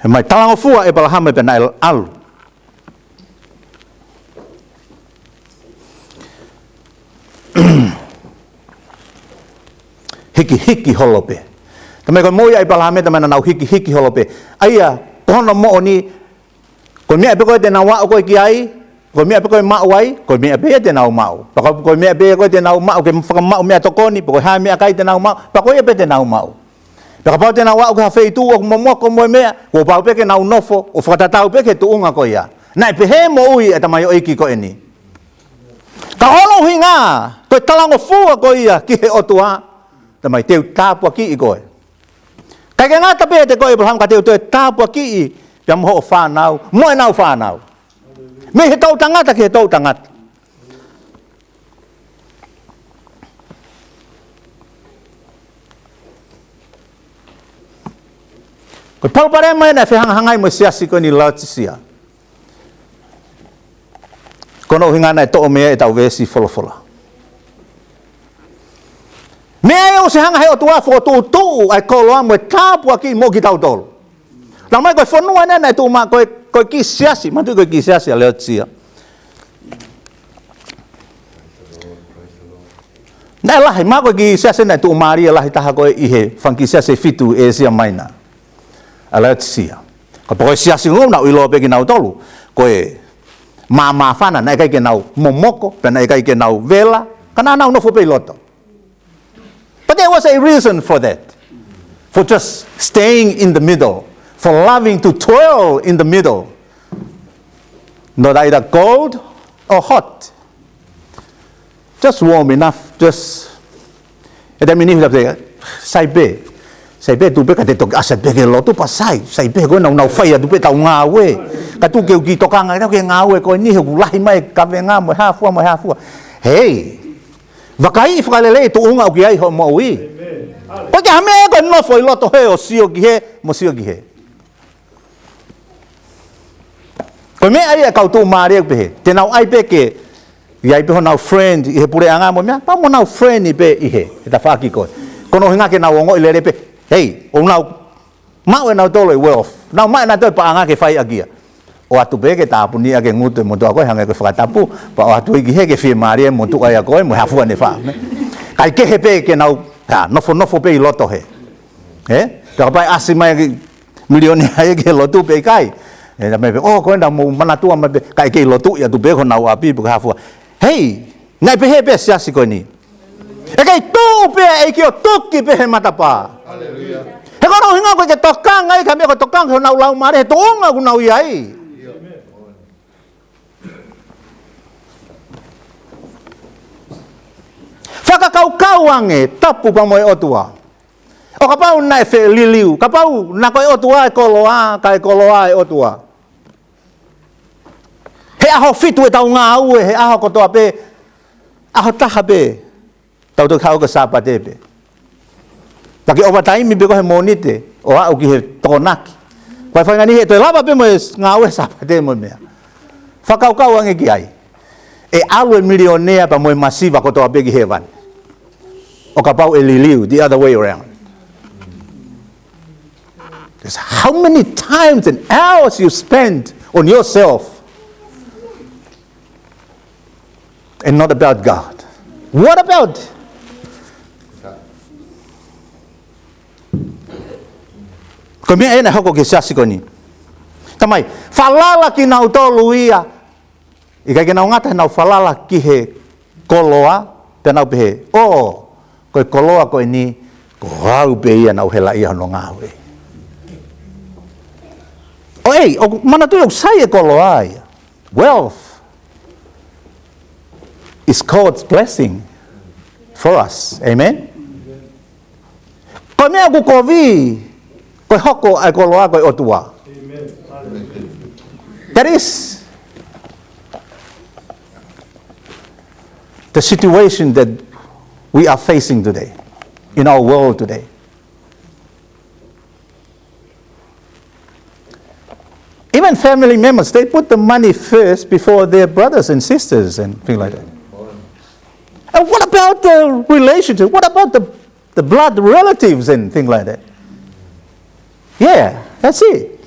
He mai talangofua ʻĒpalahame pea naʻe ʻalu. Hikihiki holo pē. Tamai ko e moʻui ʻa ʻĒpalahame, tamai naʻa nau hikihiki holo pē. ʻA ia, ko hono moʻoni, ko e meʻa pē ko ē te nau aʻu ko ē ki ai, ko e meʻa pē ko ē maʻu ai, ko e meʻa pē ia te nau maʻu. Pea ko, ko e meʻa pē ko ē te nau maʻu, ke fakamaʻu meʻatokoni, pea ko e hā e meʻakai te nau maʻu, pea ko ia pē te nau maʻu. Pea kapau te nau aʻu ki ha feituʻu ʻoku momoko mo e meʻa, kuo pau pē ke nau nofo, ʻo fakatatau pē ki he tuʻunga ko ia. Naʻe pehē moʻui ʻa e tamaioʻeiki ko eni. Ka hono ʻuhinga, ko e talangofua ko ia ki he ʻOtua, tamai te u tāpuakiʻi koe. ʻIkai ke ngata pē ʻiate koe ʻĒpalahame ka te u toe tāpuakiʻi pea mo hoʻo fānau, mo ʻenau fānau. Mei he toʻutangata ki he toʻutangata. Ko e palopalema ia naʻe fehangahangai mo e siasi ko eni Laotisia. Ko hono ʻuhinga naʻe toʻo mei ai ʻetau veesi folofola. Meʻa ia ʻoku ʻosi hanga he ʻOtua fokotuʻutuʻu ʻa e koloa mo e tāpuaki mo kitautolu. Naʻa mai ko e fonua naʻe, naʻe tuʻu mai ko e, ko e kiʻi siasi, manatuʻi ko e kiʻi siasi ʻa Laotisia. Naʻe lahi, mahalo ko e kiʻi siasi naʻe tuʻumālie lahi taha ko ē ʻi he fanga kiʻi siasi ʻe fitu ʻi ʻĒsia Maina. ʻA Laotisia. Ka pea ko e siasi ʻoku nau ʻiloa pē kinautolu ko e māmāfana, naʻe ʻikai ke nau momoko, pea naʻe ʻikai ke nau vela, ka naʻa nau nofo pē ʻi loto. But there was a reason for that. For just staying in the middle, for loving to dwell in the middle. Not either cold or hot. Just warm enough, just. ʻE taimi ni hula pē, sai pē. Sai pē, tuʻu pē ka te toki ʻasi pē ki he lotu pea sai. Sai pē, ko ena ʻoku nau fai atu pē ʻetau ngāue. Ka tuʻu ke u kiʻi tokanga, tau ke ngāue ko eni he ʻoku lahi mai e kavenga mo e hā fua, mo e hā fua. Hei, vakaiʻi fakalelei e tuʻunga ʻoku ʻi ai hoʻo moʻui. ʻIkai ke ʻi ai ha meʻa ia ko e nofo ʻi loto hē ʻo sio ki hē, mo sio ki hē. Ko e meʻa ia ʻa e kau tuʻumālie ʻoku pehē. Te nau ʻai pē ke, ʻi ai pē honau friend ʻi he puleʻanga mo e meʻa, pea mo nau friend pē ʻi hē, he tafaʻaki ko ē. Ko hono ʻuhinga ke nau ongoʻi lelei pē. Hei, ʻoku nau maʻu ʻenautolu e wealth. Nau maʻu ʻenautolu e paʻanga ke fai ʻaki ia. ʻOatu pē ke tāpuni ʻaki e ngutu e motuʻa ko ē hangē ko e fakatapu, pea ʻoatu ia ki hē ke fiemālie e motuʻa ia ko ē, mo e hā fua ne fai. Kae kehe pē ke nau, ha, nofonofo pē ʻi loto hē. Ē? Pea kapau ʻe ʻasi mai e kiʻi miliona ia ki he lotu pe ʻikai. He naʻe pehē, ʻo, ko ena mou manatua mai pē, kae kei lotuʻi atu pē ko honau ʻapi, pe ko e hā fua. Hei, naʻe pehē pē siasi ko eni. ʻE kei tuʻu pē ʻa e ʻEiki ʻo tuki pē he matapā. Haleluia. He ko hono ʻuhinga ko e ke tokanga ai, ka meʻa ko e tokanga ki honau laumālie, he tuʻunga ʻoku nau ʻi ai. Fakakaukau ange, tapu pea mo e ʻOtua. ʻO kapau naʻe feliliu, kapau naʻe ko e ʻOtua e koloa, kae koloa e ʻOtua. He ʻaho fitu ʻetau ngāue, he ʻaho kotoa pē, ʻaho taha pē, tau toki haʻu ko e Sāpate pē. Taki ʻovataimi pē ko e he Mōnite, ʻo aʻu ki he Tokonaki. Ko e faʻahinga ni he toe lava pē mo e ngāue Sāpate mo e meʻa. Fakakaukau ange ki ai. ʻE ʻalu e milionea pea mo e masiva kotoa pē ki hēvani. ʻO kapau ʻe liliu, the other way around. That's how many times and hours you spend on yourself and not about God. What about? Ko e meʻa ena hoko ki he siasi ko eni. Tamai, falala kinautolu ia. ʻIkai ke nau ngata he nau falala ki he koloa, pea nau pehē, ʻo, ko e koloa ko eni, ko au pē ia naʻa ku helaʻia hono ngāue. ʻO ʻei, ʻoku manatuʻi ʻoku sai e koloa ia. Wealth is God's blessing for us. Amen? Ko e meʻa ʻoku kovi, ko e hoko ʻa e koloa ko e ʻOtua. That is the situation that we are facing today, in our world today. Even family members, they put the money first before their brothers and sisters and things like that. And what about the relationship? What about the, the blood relatives and things like that? Yeah, that's it.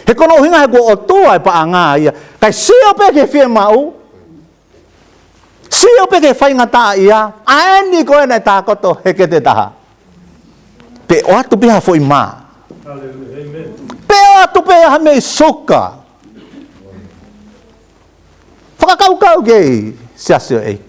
He ko hono ʻuhinga he ko e ʻOtua e paʻanga ia. Kae sio pē ki he fiemaʻu. Sio pē ki he faingataʻaʻia, ʻa eni ko ena ʻe tākoto he kete taha. Pe ʻoatu pē ha foʻi mā. Pe ʻoatu pē ha meʻi suka. Fakakaukau ki ai siasi ʻo e ʻEiki.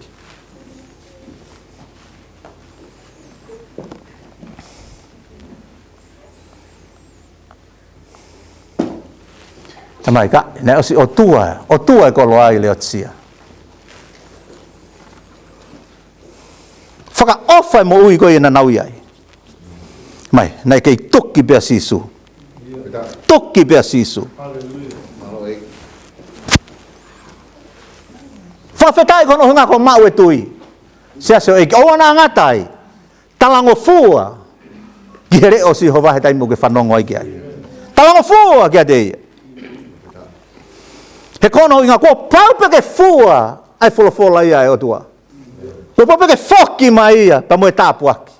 Tamai ka, naʻe ʻosi ʻOtua, ʻOtua e koloa ʻi Leotisia. Fakaʻofa e moʻui ko ia naʻa nau ʻi ai. Mai, naʻe kei tuki pē ʻa Sīsū. Tuki pē ʻa Sīsū. Fakafetaʻi ko hono ʻuhinga ko e maʻu e tui. Siasi ʻo e ʻEiki, ʻoua naʻa ngata ai. Talangofua ki he leʻo ʻo Sihova he taimi ʻoku ke fanongo ai ki ai. Talangofua kiate ia. He ko hono ʻuhinga kuo pau pē ke fua ʻa e folofola ia ʻa e ʻOtua. Kuo pau pē ke foki mai ia, pea mo e tāpuaki.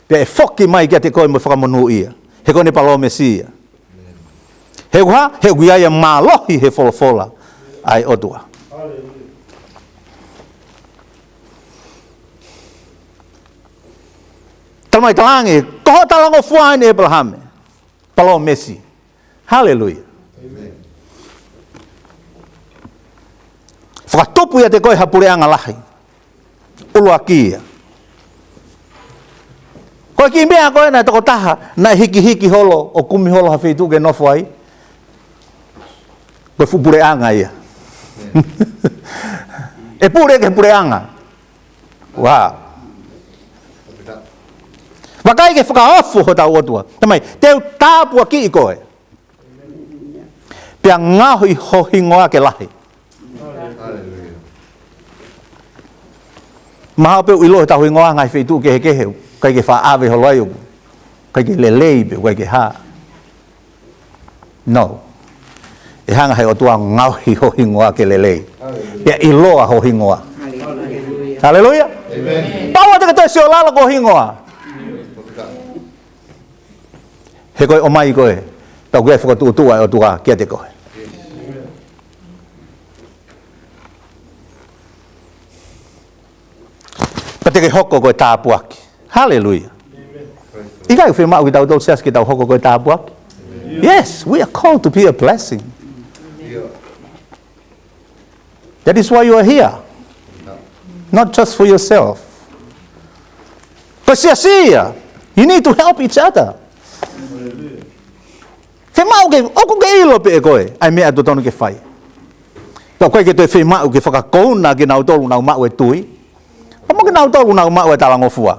Pea ʻe foki mai kiate koe mo e fakamonūʻia. He ko ʻene palōmesi ia. He ʻoku hā, he ʻoku ʻi ai e mālohi he folofola ʻa e ʻOtua. Tala mai talaange, ko hoʻo talangofua ʻeni ʻEpalahame. Palōmesi. Haleluia. Fakatupu ʻiate koe ha puleʻanga lahi. ʻUluaki ia. Ko e kiʻi meʻa ko ē naʻe tokotaha, naʻe hikihiki holo, ʻo kumi holo ha feituʻu ke nofo ai. Ko e fuʻu puleʻanga ia. ʻE pule ke puleʻanga. Wow. Vakai ke fakaofo hotau ʻOtua. Tamai, te u tāpuakiʻi koe. Pea ngaohi ho hingoa ke lahi. Mahalo pē ʻoku ʻiloa hotau hingoa ngaahi feituʻu kehekehe, ʻikai ke faʻa ʻave holo ai ʻoku ʻikai ke lelei pe ʻikai ke hā. No. ʻE hanga he ʻOtua ngaohi ho hingoa ke lelei. Pea ʻiloa ho hingoa. Haleluia. Pau ʻa te ke toe sio lalo ki ho hingoa. He ko e ʻomai ko ē, tau ke fakatuʻutuʻu ʻa e ʻOtua kiate koe. Pea te ke hoko ko e tāpuaki. Haleluia. ʻIkai fiemaʻu kitautolu siasi ke tau hoko ko e tāpuaki. Yes, we are called to be a blessing. That is why you are here. Not just for yourself. Ko e siasi ia, you need to help each other. Fiemaʻu ke, ʻoku ke ʻilo pē ʻe koe ʻa e meʻa totonu ke fai. Ka ʻoku ʻikai ke toe fiemaʻu ke fakakouna kinautolu ʻoku nau maʻu e tui, ka mo kinautolu ʻoku nau maʻu e talangofua.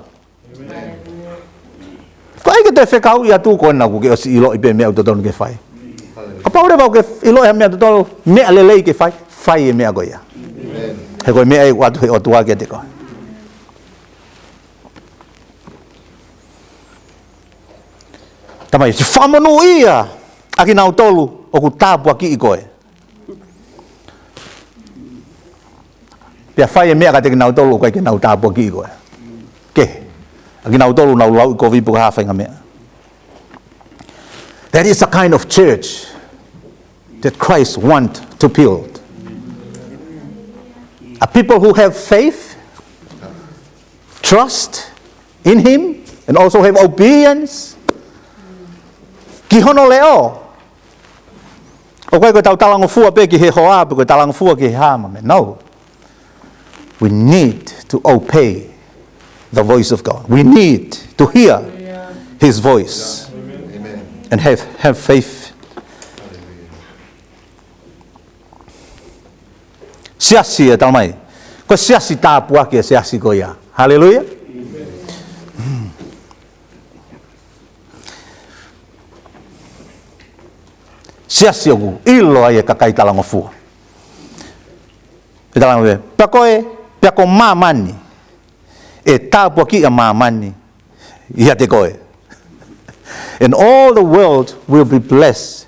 Ko e ʻai ke toe fekauʻi atu ko ena kuo ke ʻosi ʻiloʻi pē meʻa ʻoku totonu ke fai. Kapau leva ʻoku ke ʻiloʻi ha meʻa totonu, meʻa lelei ke fai, fai e meʻa ko ia. He ko e meʻa ia ʻoku ʻoatu he ʻOtua kiate koe. Tamai, siʻi fakamonūʻia ʻa kinautolu ʻoku tāpuakiʻi koe. Pea fai e meʻa kiate kinautolu ʻoku ʻikai ke nau tāpuakiʻi koe. Kehe ʻa kinautolu ʻoku nau lauʻikovi pe ko e hā e faʻahinga meʻa. That is a kind of church that Christ want to build. A people who have faith, trust in him, and also have obedience ki hono leʻo. ʻOku ʻikai ko ʻetau talangofua pē ki he hoa, pe ko e talangofua ki he hā e meʻa. No. We need to obey the voice of God. We need to hear his voice and have, have faith. Siasi ē, talamai, ko e siasi tāpuaki e siasi ko ia. Haleluia. Siasi ʻoku ʻilo ai e kakai talangofua. ʻE talangofua, pea ko e, pea ko māmani, ʻe tāpuakiʻi ʻa māmani ʻiate koe. And all the world will be blessed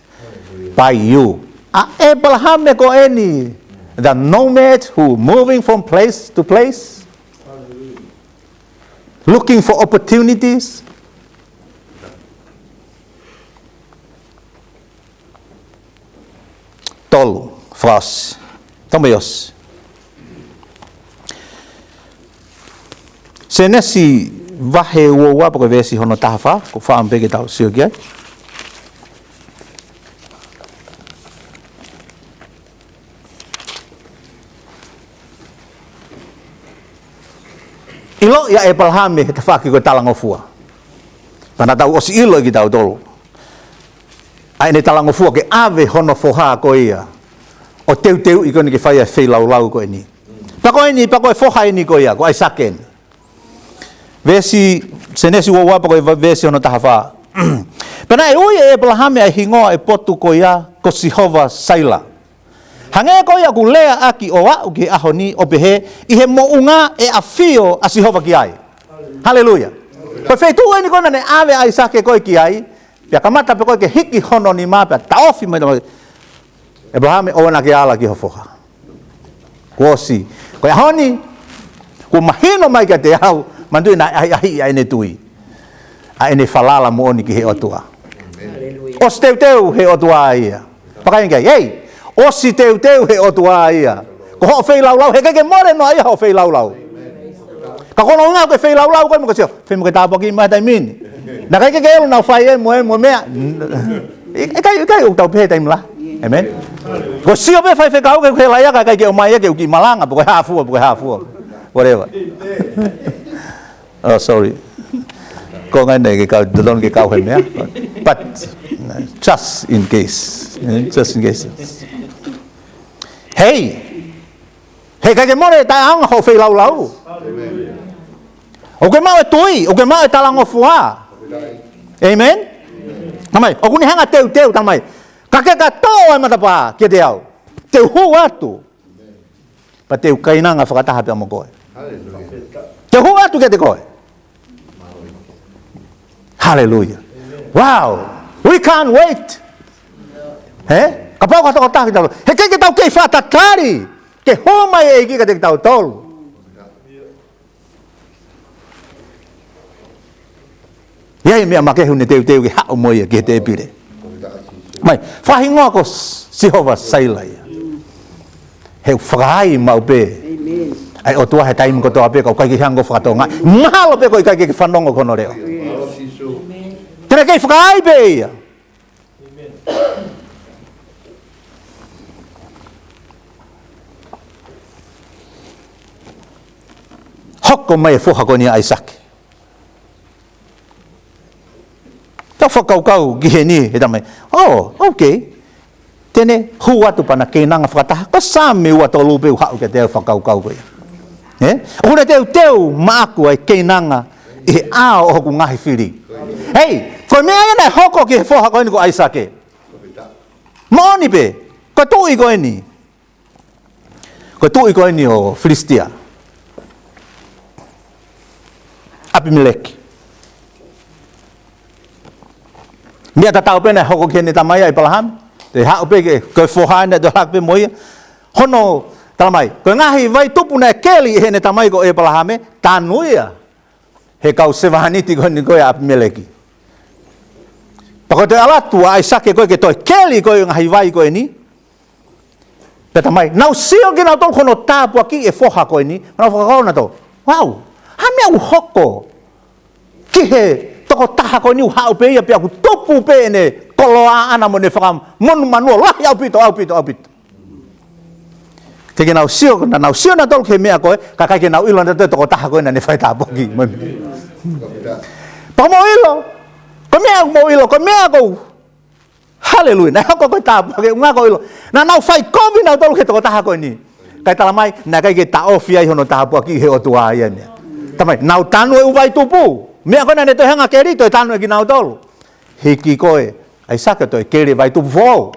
by you. ʻA ʻĒpalahame ko eni, the nomad who moving from place to place, looking for opportunities. Tolu, fakaʻosi. Tau mai ʻosi. Sēnesi vahe uaua pea ko e veesi hono taha fā, ko e fā pē ke tau sio ki ai. ʻIloʻi ʻa ʻĒpalahame he tafaʻaki ko e talangofua. Pea naʻa tau ʻosi ʻilo ʻe kitautolu ʻa ʻene talangofua ke ʻave hono foha ko ia ʻo teuteuʻi ko eni ke fai ʻa e feilaulau ko eni. Pea ko eni, pea ko e foha eni ko ia, ko ʻAisake eni. Veesi, Sēnesi uaua pea ko e veesi hono taha fā. Pea naʻe ui ʻe ʻĒpalahame ʻa e hingoa ʻo e potu ko ia ko Sihova Saila. Hangē ko ia ʻoku leaʻaki ʻo aʻu ki he ʻaho ni ʻo pehē, ʻi he moʻunga ʻe ʻafio ʻa Sihova ki ai. Haleluia. Ko e feituʻu eni ko ena naʻe ʻave ʻa ʻAisake ko ē ki ai, pea kamata pē ko ē ke hiki hono nima pea taʻofi mai, talamai, ʻĒpalahame, ʻoua naʻa ke ala ki ho foha. Kuo ʻosi. Ko e ʻaho ni, kuo mahino mai kiate au, manatuʻi naʻe ʻahiʻahiʻi ʻa ʻene tui, ʻa ʻene falala moʻoni ki he ʻOtua. ʻOsi teuteu he ʻOtua ia. Pakainga ai, ei, ʻosi teuteu he ʻOtua ia. Ko hoʻo feilaulau, he ʻikai ke mole noa ia hoʻo feilaulau. Ka ko hono ʻuhinga ko e feilaulau ko ē mo ke sio, fai mo ke tāpuaki mai he taimi ni. Naʻe ʻikai ke ke ʻilo naʻa ku fai e mo e mo e meʻa. ʻIkai, ʻikai ʻoku tau pehē taimi lahi. Amen. Ko e sio pē faifekau ke ke laiaka, ʻikai ke ʻomai ia ke u kiʻi malanga, pe ko e hā fua, pe ko e hā fua. Whatever. Oh, sorry. Ko e ngaahi ke kau, totonu ke kau he meʻa. But, uh, just in case. Eh, just in case. Hei! He ʻikai ke mole taʻeʻaonga hoʻo feilaulau. ʻOku ke maʻu e tui, ʻoku ke maʻu e talangofua. Amen? Talamai, ʻoku ne hanga ʻo teuteu, talamai, ka ke ka toʻo e matapā kiate au, te u hū atu. Pea te u kainanga fakataha pea mo koe. Te u hū atu kiate koe. Haleluia. Wow. We can't wait. He? Kapau ko ha tokotaha kitautolu, he ʻikai ke tau kei fakatatali ke hū mai e ʻEiki kiate kitautolu. ʻI ai e meʻa makehe ʻoku ne teuteu ke haʻu mo ia ki he tēpile. Mai, fakahingoa ko Sihova Saila ia. He ʻoku fakaai maʻu pē ʻa e ʻOtua he taimi kotoa pē, ka ʻoku ʻikai ke hanga ʻo fakatokangaʻi. Mahalo pē ʻoku ʻikai ke ke fanongo ki hono leʻo. Te ne kei fakaai pē ia. Hoko mai e foha ko eni ʻa ʻAisake. Tau fakakaukau ki heni, he tamai. Oh, okay. Te ne hū atu pea na keinanga fakataha. Ko e Saame ua tolu pē ʻoku haʻu kiate au e fakakaukau ko ia. Eh? ʻOku ne teuteu maʻaku ʻa e keinanga ʻi he ʻao ʻo hoku ngaahi fili. Hei, ko e meʻa ia naʻe hoko ki he foha ko eni ko ʻAisake. Moʻoni pē, ko e tuʻi ko eni. Ko e tuʻi ko eni ʻo Filisitia, ʻApimeleki. Meʻa tatau pē naʻe hoko ki heʻene tamai ʻa ʻĒpalahame. Toe haʻu pē ke, ko e foha ena toe haʻu pē mo ia. Hono, talamai, ko e ngaahi vai tupu naʻe keli ʻe heʻene tamai ko ʻĒpalahame, tanu ia he kau sevāniti ko eni ko ē ʻa ʻApimeleki. Pea ko e toe ʻalu atu ʻa ʻAisake ko ē ke toe keli ko ē ngaahi vai ko eni. Pea tamai, nau sio kinautolu ko hono tāpuakiʻi e foha ko eni, nau fakakaukau nautolu, wow, ha meʻa ʻoku hoko ki he tokotaha ko eni ʻoku haʻu pē ia pea ʻoku tupu pē ʻene koloa ʻana mo ʻene fakamonumanu ʻo lahi ʻaupito, ʻaupito, ʻaupito. Ke ke nau sio, naʻa nau sio nautolu ki he meʻa ko ē, ka ʻikai ke nau ʻilo nautolu e tokotaha ko ē naʻa ne fai e tāpuaki. Pea mou ʻilo, ko e meʻa mou ʻilo, ko e meʻa ko ē. Haleluia. Naʻe hoko ko e tāpuaki, ʻuhinga ko e ʻilo. Naʻa nau fai kovi nautolu ki he tokotaha ko eni. Kae talamai, naʻe ʻikai ke taʻofi ai hono tāpuaki ʻe he ʻOtua ia e meʻa. Talamai, nau tanu e ʻū vai tupu. Meʻa ko ē naʻa ne toe hanga ʻo keli, toe tanu ʻe kinautolu. Hiki ko ē ʻa ʻAisake toe keli e vai tupu foʻou.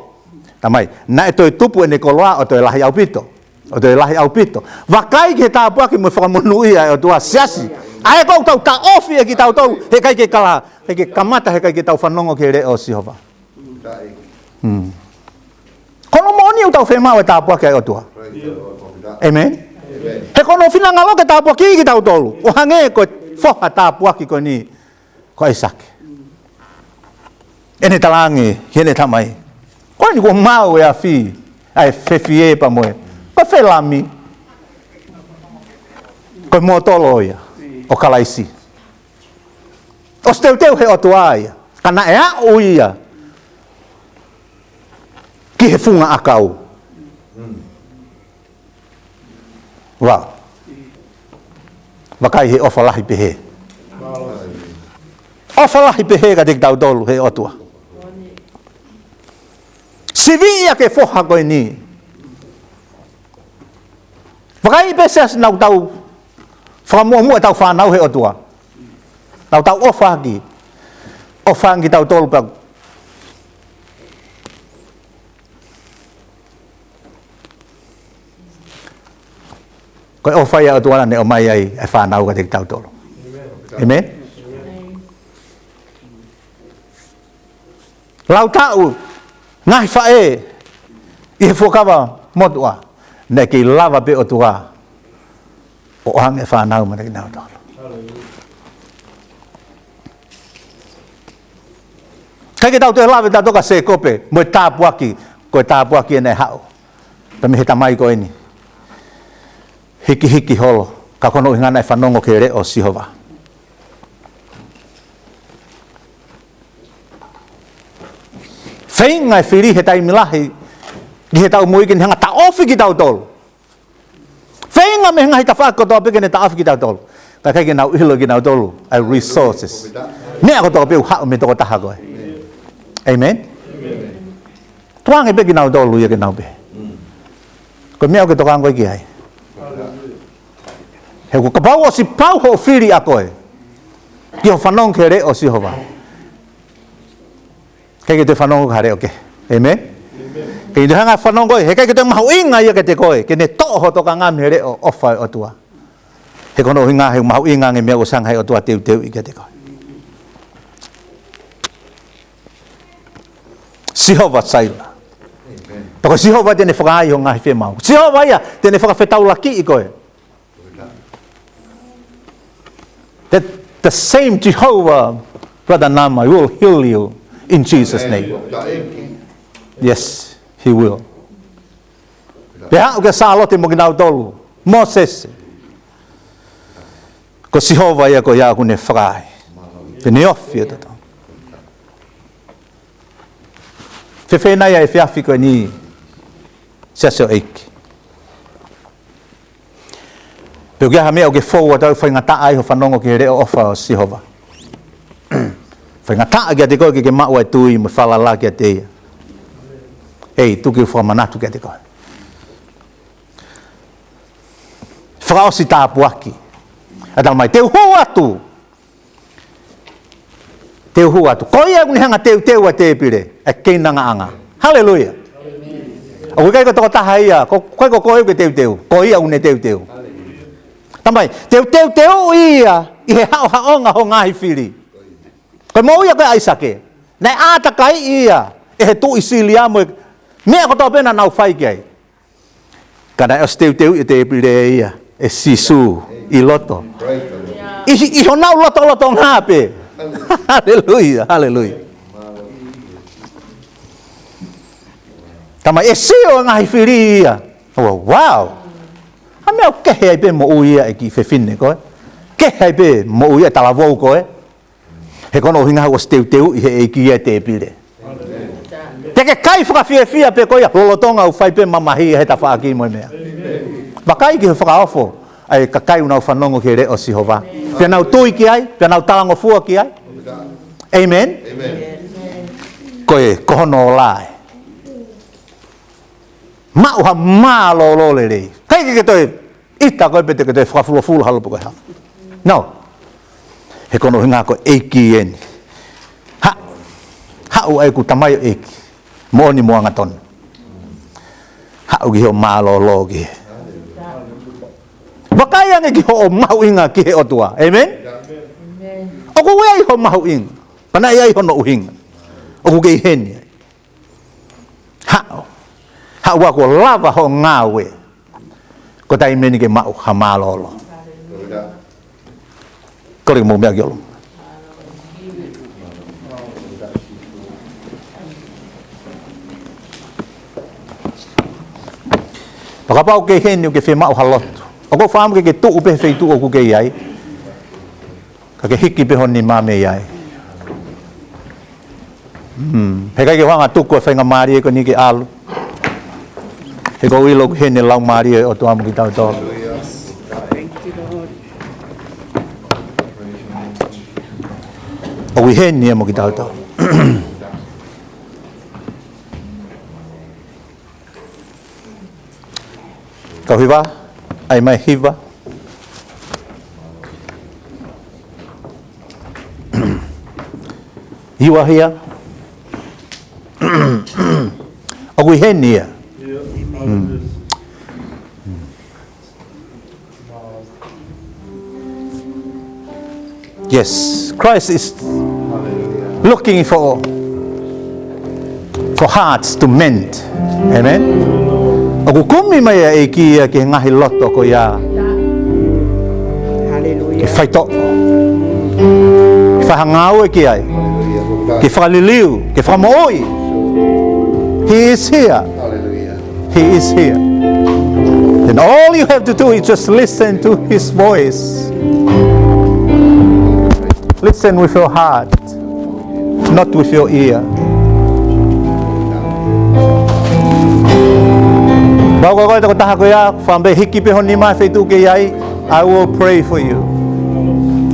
Talamai, naʻe toe tupu ʻene koloa ʻo toe lahi ʻaupito. ʻO toe lahi ʻaupito. Vakai ki he tāpuaki mo e fakamonūʻia ʻa e ʻOtua, siasi. ʻA ē ʻoku tau taʻofi ʻe kitautolu, he ʻikai ke kala, he ʻikai ke kamata, he ʻikai ke tau fanongo ki he leʻo ʻo Sihova. Hmm. Ko hono moʻoni ʻoku tau fiemaʻu e tāpuaki ʻa e ʻOtua. ʻĒmeni. He ko hono finangalo ke tāpuakiʻi kitautolu. ʻO hangē ko e foha tāpuaki ko eni ko ʻAisake. ʻEne talaange ki heʻene tamai, ko eni kuo maʻu e afi, ʻa e fefie pea mo e, ko e felami, ko e motolo ia ʻo Kalaisi. ʻOsi teuteu ʻe he ʻOtua ia, ka naʻe aʻu ia ki he funga ʻakau. Wow. Vakai he ʻofa lahi pehē. ʻOfa lahi pehē kiate kitautolu ʻe he ʻOtua. Sivi ia ki he foha ko eni. Vakai pē siasi, naʻa tau fakamuʻomuʻa ʻetau fānau he ʻOtua. Naʻa tau ʻofa ki, ʻofa ki kitautolu pea ko e ʻofa ia ʻa e ʻOtua naʻa ne ʻomai ai e fānau kiate kitautolu. ʻĒmeni. Lau taʻu, ngaahi faʻē ʻi he Fuakava Motuʻa, naʻe kei lava pē ʻOtua ʻo ʻoange e fānau maʻanautolu. ʻIkai ke tau toe lave tautolu kia Sēkope mo e tāpuaki, ko e tāpuaki ʻena ʻe haʻu pē mei he tamai ko eni. Hikihiki holo, ka ko hono ʻuhinga naʻe fanongo ki he leʻo ʻo Sihova. Feinga e fili he taimi lahi ki heʻetau moʻui ke ne hanga ʻo taʻofi kitautolu. Feinga mei he ngaahi tafaʻaki kotoa pē ke ne taʻofi kitautolu. Ka ʻikai ke nau ʻilo kinautolu ʻa e resources, meʻa kotoa pē ʻoku haʻu mei he tokotaha ko ē. ʻĒmeni. Tukuange pē kinautolu ia ke nau pehē, ko e meʻa ʻoku ke tokanga koe ki ai. He ko e kapau ʻosi pau hoʻo fili ʻa koe ki hoʻo fanongo ki he leʻo ʻo Sihova, ʻikai ke toe fanongo ki ha leʻo kehe. ʻĒmeni. ʻIkai ke toe hanga ʻo fanongo koe, he ʻikai ke toe mahuʻinga ia kiate koe ke ne toʻo hoʻo tokanga mei he leʻo ʻofa ʻa e ʻOtua. He ko hono ʻuhinga he mahuʻinga ange e meʻa ʻoku hanga ʻe he ʻOtua ʻo teuteuʻi kiate koe. Sihova Saila. Pea ko Sihova te ne fakaai hoʻo ngaahi fiemaʻu. Sihova ia te ne fakafetaulakiʻi koe. That the same Jehovah, Brother Nama, will heal you in Jesus' name. Yes, he will. Pea aʻu kia Sālote mo kinautolu, Mōsese. Ko Sihova ia ko ia ʻoku ne fakaai. Te ne ofi ʻo toto. Fēfē nai ʻa e efiafi ko eni, siasi ʻo e ʻEiki? Pe ʻoku ʻi ai ha meʻa ʻoku ke fou atu ai, faingataʻa ai hoʻo fanongo ki he leʻo ʻofa ʻo Sihova. Faingataʻa kiate koe ke ke maʻu ʻa e tui mo e falala kiate ia. Ei, tuku ke u fakamanatu kiate koe. Fakaʻosi tāpuaki. ʻA e tala mai, te u hū atu. Te u hū atu. Ko ia ʻoku ne hanga ʻo teuteu ʻa e tēpile, ʻa e keinangaʻanga. Haleluia. ʻOku ʻikai ko e tokotaha ia, ko, ko, ko, ko e ʻoku ke teuteu. Ko ia ʻoku ne teuteu. Tala mai, te u teuteuʻi ia ʻi he haʻohaʻonga hoʻo ngaahi fili. Ko e moʻui ia ko ē ʻa ʻAisake. Naʻe ʻātakaiʻi ia ʻe he tuʻi Silia mo e meʻa kotoa pē naʻa nau fai ki ai. Ka naʻe ʻosi teuteuʻi e tēpile ia ʻe Sīsū ʻi loto. ʻI, ʻi honau lotolotonga pē. Haleluia, haleluia. Tala mai ʻe sio e ngaahi fili ia. Wow, wow. Ha meʻa ʻoku kehe ai pē moʻui ia ʻa e kiʻi fefine ko ē. Kehe ai pē moʻui ia ʻa e talavou ko ē. He ko hono ʻuhinga he kuo ʻosi teuteuʻi ʻe he ʻEiki ia e tēpile. Te ke kai fakafiefia pē koe ia lolotonga ʻoku fai pē mamahi he tafaʻaki mo e meʻa. Vakai ki he fakaofo ʻa e kakai ʻoku nau fanongo ki he leʻo ʻo Sihova. Pea nau tui ki ai, pea nau talangofua ki ai. Amen? Ko e, ko hono ola ē. Maʻu ha mālōlō lelei. ʻIkai ke ke toe ʻita koe pe te ke toe fakafulofulu halo pe ko e hā. No. He ko hono ʻuhinga ko e ʻEiki eni. Ha, haʻu ʻa ʻeku tamaioʻeiki. Moʻoni mo angatonu. Haʻu ki hoʻo mālōlō ki he. Vakai ange ki hoʻo mahuʻinga ki he ʻOtua. Amen? ʻOku ʻi ai hoʻo mahuʻinga. Pea naʻe ʻi ai hono ʻuhinga. ʻOku ke ʻi heni ai. Haʻu. Haʻu ʻa kuo lava hoʻo ngāue. Ko e taimi eni ke maʻu ha mālōlō. Kole ke mou meʻa ki ʻolunga. Pea kapau ʻoku ke ʻi heni ʻoku ke fiemaʻu ha lotu. ʻOku ou fakaʻamu ke ke tuʻu pē he feituʻu ʻoku ke ʻi ai. Ka ke hiki pē ho nima mei ai. Hmm. He ʻikai ke u hanga ʻo tuku e faingamālie ko eni ke ʻalu. He ʻoku ou ʻilo ʻoku ʻi heni e Laumālie ʻo e ʻOtua mo kitautolu. ʻOku ʻi heni ia mo kitautolu. Kau hiva, ʻai mai hiva. You are here. ʻOku ʻi heni ia. Yes, Christ is looking for, for hearts to mend. Amen. ʻOku kumi mai ʻa e ʻEiki ia ki he ngaahi loto ko ia. Hallelujah. Ke faitoʻo. Ke fai ha ngāue ki ai. Ke fakaliliu. Ke fakamoʻui. He is here. He is here. And all you have to do is just listen to his voice. Listen with your heart, not with your ear. Pau ko koe tokotaha ko ia, fakaʻamu pē hiki pē ho nima he feituʻu ʻoku ke ʻi ai. I will pray for you.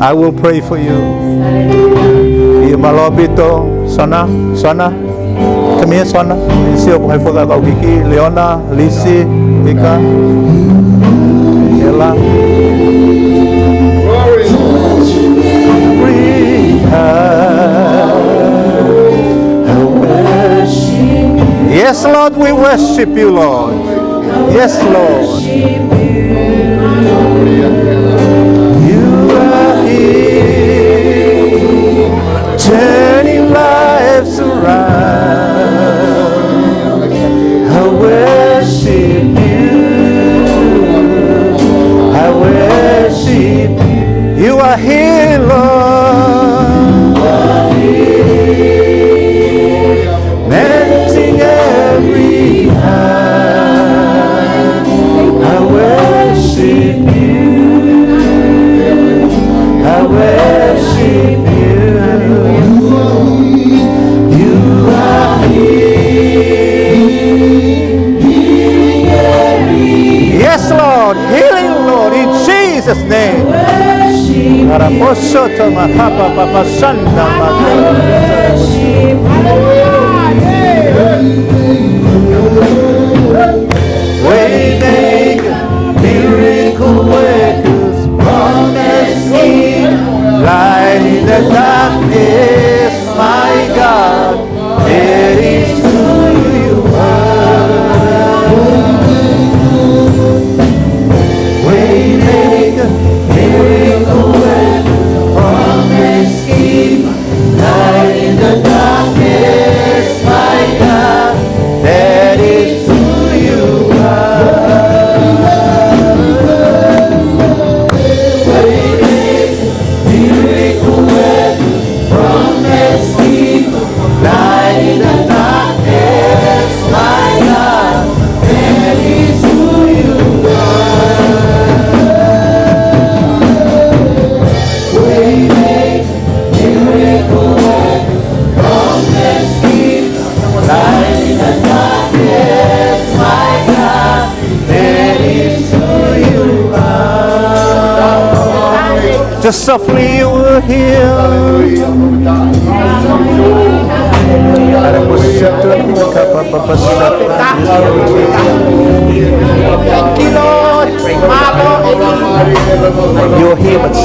I will pray for you. ʻIo mālō ʻaupito, Sona, Sona. Come here, Sona. Sio ko hai fakakau kiki, Leona, Lisi, Mika, Ela. Yes, Lord, we worship you, Lord. Yes, Lord. You are here, turning lives around. I worship you. I worship you. You are here, Lord. Mending every heart. I worship you. Araposoto makapa papasanda maka. Waymaker, miracle workers, promise keeper, light in the darkness, my God. That is who you are. Waymaker, miracle worker, promise keeper, light in the darkness, my God. That is who you are. Waymaker, miracle worker, promise keeper, light in the darkness, my God, that is who you are. Waymaker, miracle worker, promise keeper, light in the darkness, my God. That is who you are. Just softly you will hear. Thank you, Lord. You're here, but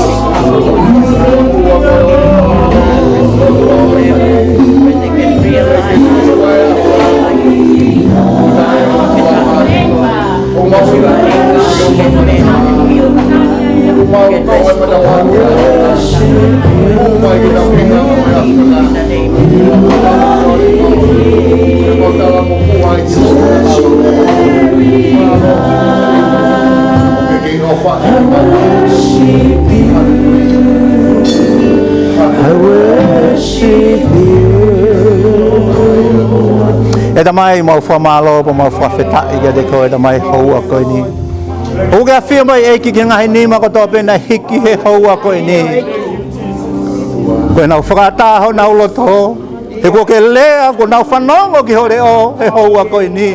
E Tamai, mau fakamālō pea mau fakafetaʻi kiate koe, Tamai, houa ko eni. ʻOku ke ʻafio mai, ʻEiki, ki he ngaahi nima kotoa pē naʻe hiki he houa ko eni. Ko ʻenau fakaʻatā honau loto, he kuo ke lea, kuo nau fanongo ki ho leʻo he houa ko eni.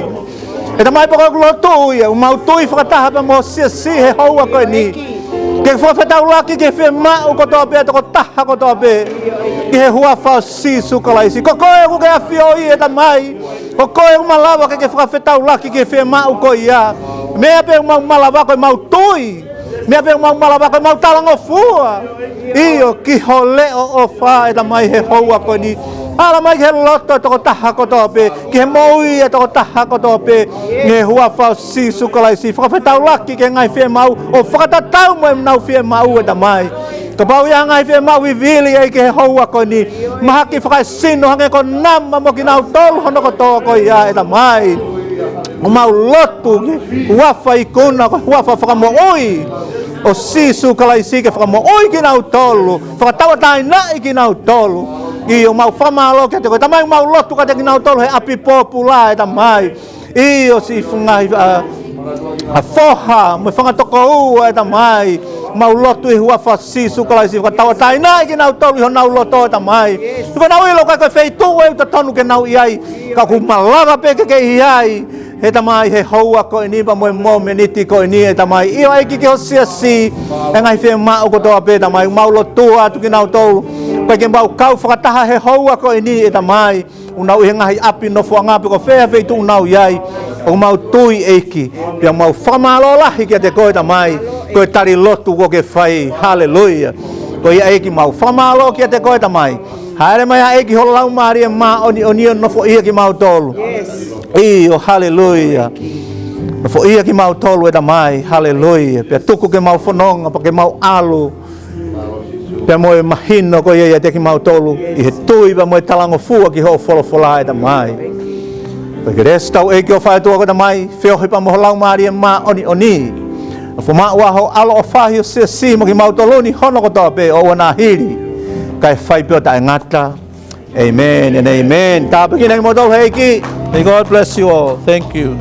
E Tamai, pea ko e lotu ia, ʻoku mau tui fakataha pea mo e siasi he houa ko eni. Ke fakafetaulaki ki he fiemaʻu kotoa pē, tokotaha kotoa pē, ki he huafa ʻo Sīsū Kalaisi. Ko koe ʻoku ke ʻafioʻi, e Tamai. Ko koe ʻoku malava ke ke fakafetaulaki ki he fiemaʻu ko ia. Meʻa pē ʻoku mau malava ko ʻemau tui. Meʻa pē ʻoku mau malava ko ʻemau talangofua. ʻIo, ki ho leʻo ʻofa, e Tamai, he houa ko eni. Ala mai ki he loto ʻo e tokotaha kotoa pē, ki he moʻui ʻa e tokotaha kotoa pē, ʻi he huafa ʻo Sīsū Kalaisi. Fakafetaulaki ki he ngaahi fiemaʻu, ʻo fakatatau mo ʻenau fiemaʻu, e Tamai. Kapau ʻoku ʻi ai ha ngaahi fiemaʻu vivili, ʻEiki, he houa ko eni, mahaki fakaesino hangē ko e nama mo kinautolu hono kotoa ko ia, e Tamai. ʻOku mau lotu ki he huafa ikuna, ko e huafa fakamoʻui ʻo Sīsū Kalaisi, ke fakamoʻui kinautolu, fakatauʻatāinaʻi kinautolu. ʻIo, mau fakamālō kiate koe, Tamai, mau lotu kiate kinautolu he ʻapi pōpula, e Tamai. ʻIo, siʻi fanga, ʻa, ʻa e foha mo e fanga tokoua, e Tamai. Mau lotu ʻi he huafa ʻo Sīsū Kalaisi, fakatauʻatāinaʻi kinautolu ʻi honau loto, e Tamai. Tuku ke nau ʻilo ʻoku ʻikai ko e feituʻu ʻoku totonu ke nau ʻi ai, ka ʻoku malava pē ke ke ʻi ai, e Tamai, he houa ko eni pea mo e mōmeniti ko eni, e Tamai. ʻIo, ʻEiki, ki ho siasi, e ngaahi fiemaʻu kotoa pē, Tamai, mau lotua atu kinautolu. Pea ke mau kau fakataha he houa ko eni, e Tamai. ʻOku nau ʻi he ngaahi ʻapi nofoʻanga pe ko fē ha feituʻu ʻoku nau ʻi ai. ʻOku mau tui, ʻEiki, pea mau fakamālō lahi kiate koe, Tamai, ko e tali lotu kuo ke fai. Haleluia. Ko ia, ʻEiki, mau fakamālō kiate koe, Tamai. Hāʻele mai ā, ʻEiki, ho Laumālie Māʻoniʻoni ʻo nofoʻia kimautolu. ʻIo, haleluia. Nofoʻia kimautolu, e Tamai. Haleluia. Pea tuku ke mau fononga, pea ke mau ʻalu pea mo e mahino ko ia ʻiate kimautolu, ʻi he tui pea mo e talangofua ki hoʻo folofola, e Tamai. Pea ke lea siʻi ʻEiki ʻo fai atu ko e Tamai, feohi pea mo ho Laumālie Māʻoniʻoni. Nofo maʻu ā ho ʻAlo ʻofa ʻi ho siasi mo kimautolu ni hono kotoa pē ʻo ʻoua naʻa hili, kae fai pē ʻo taʻengata. Amen and amen. Tāpuekina kimoutolu he ʻEiki. May God bless you all. Thank you.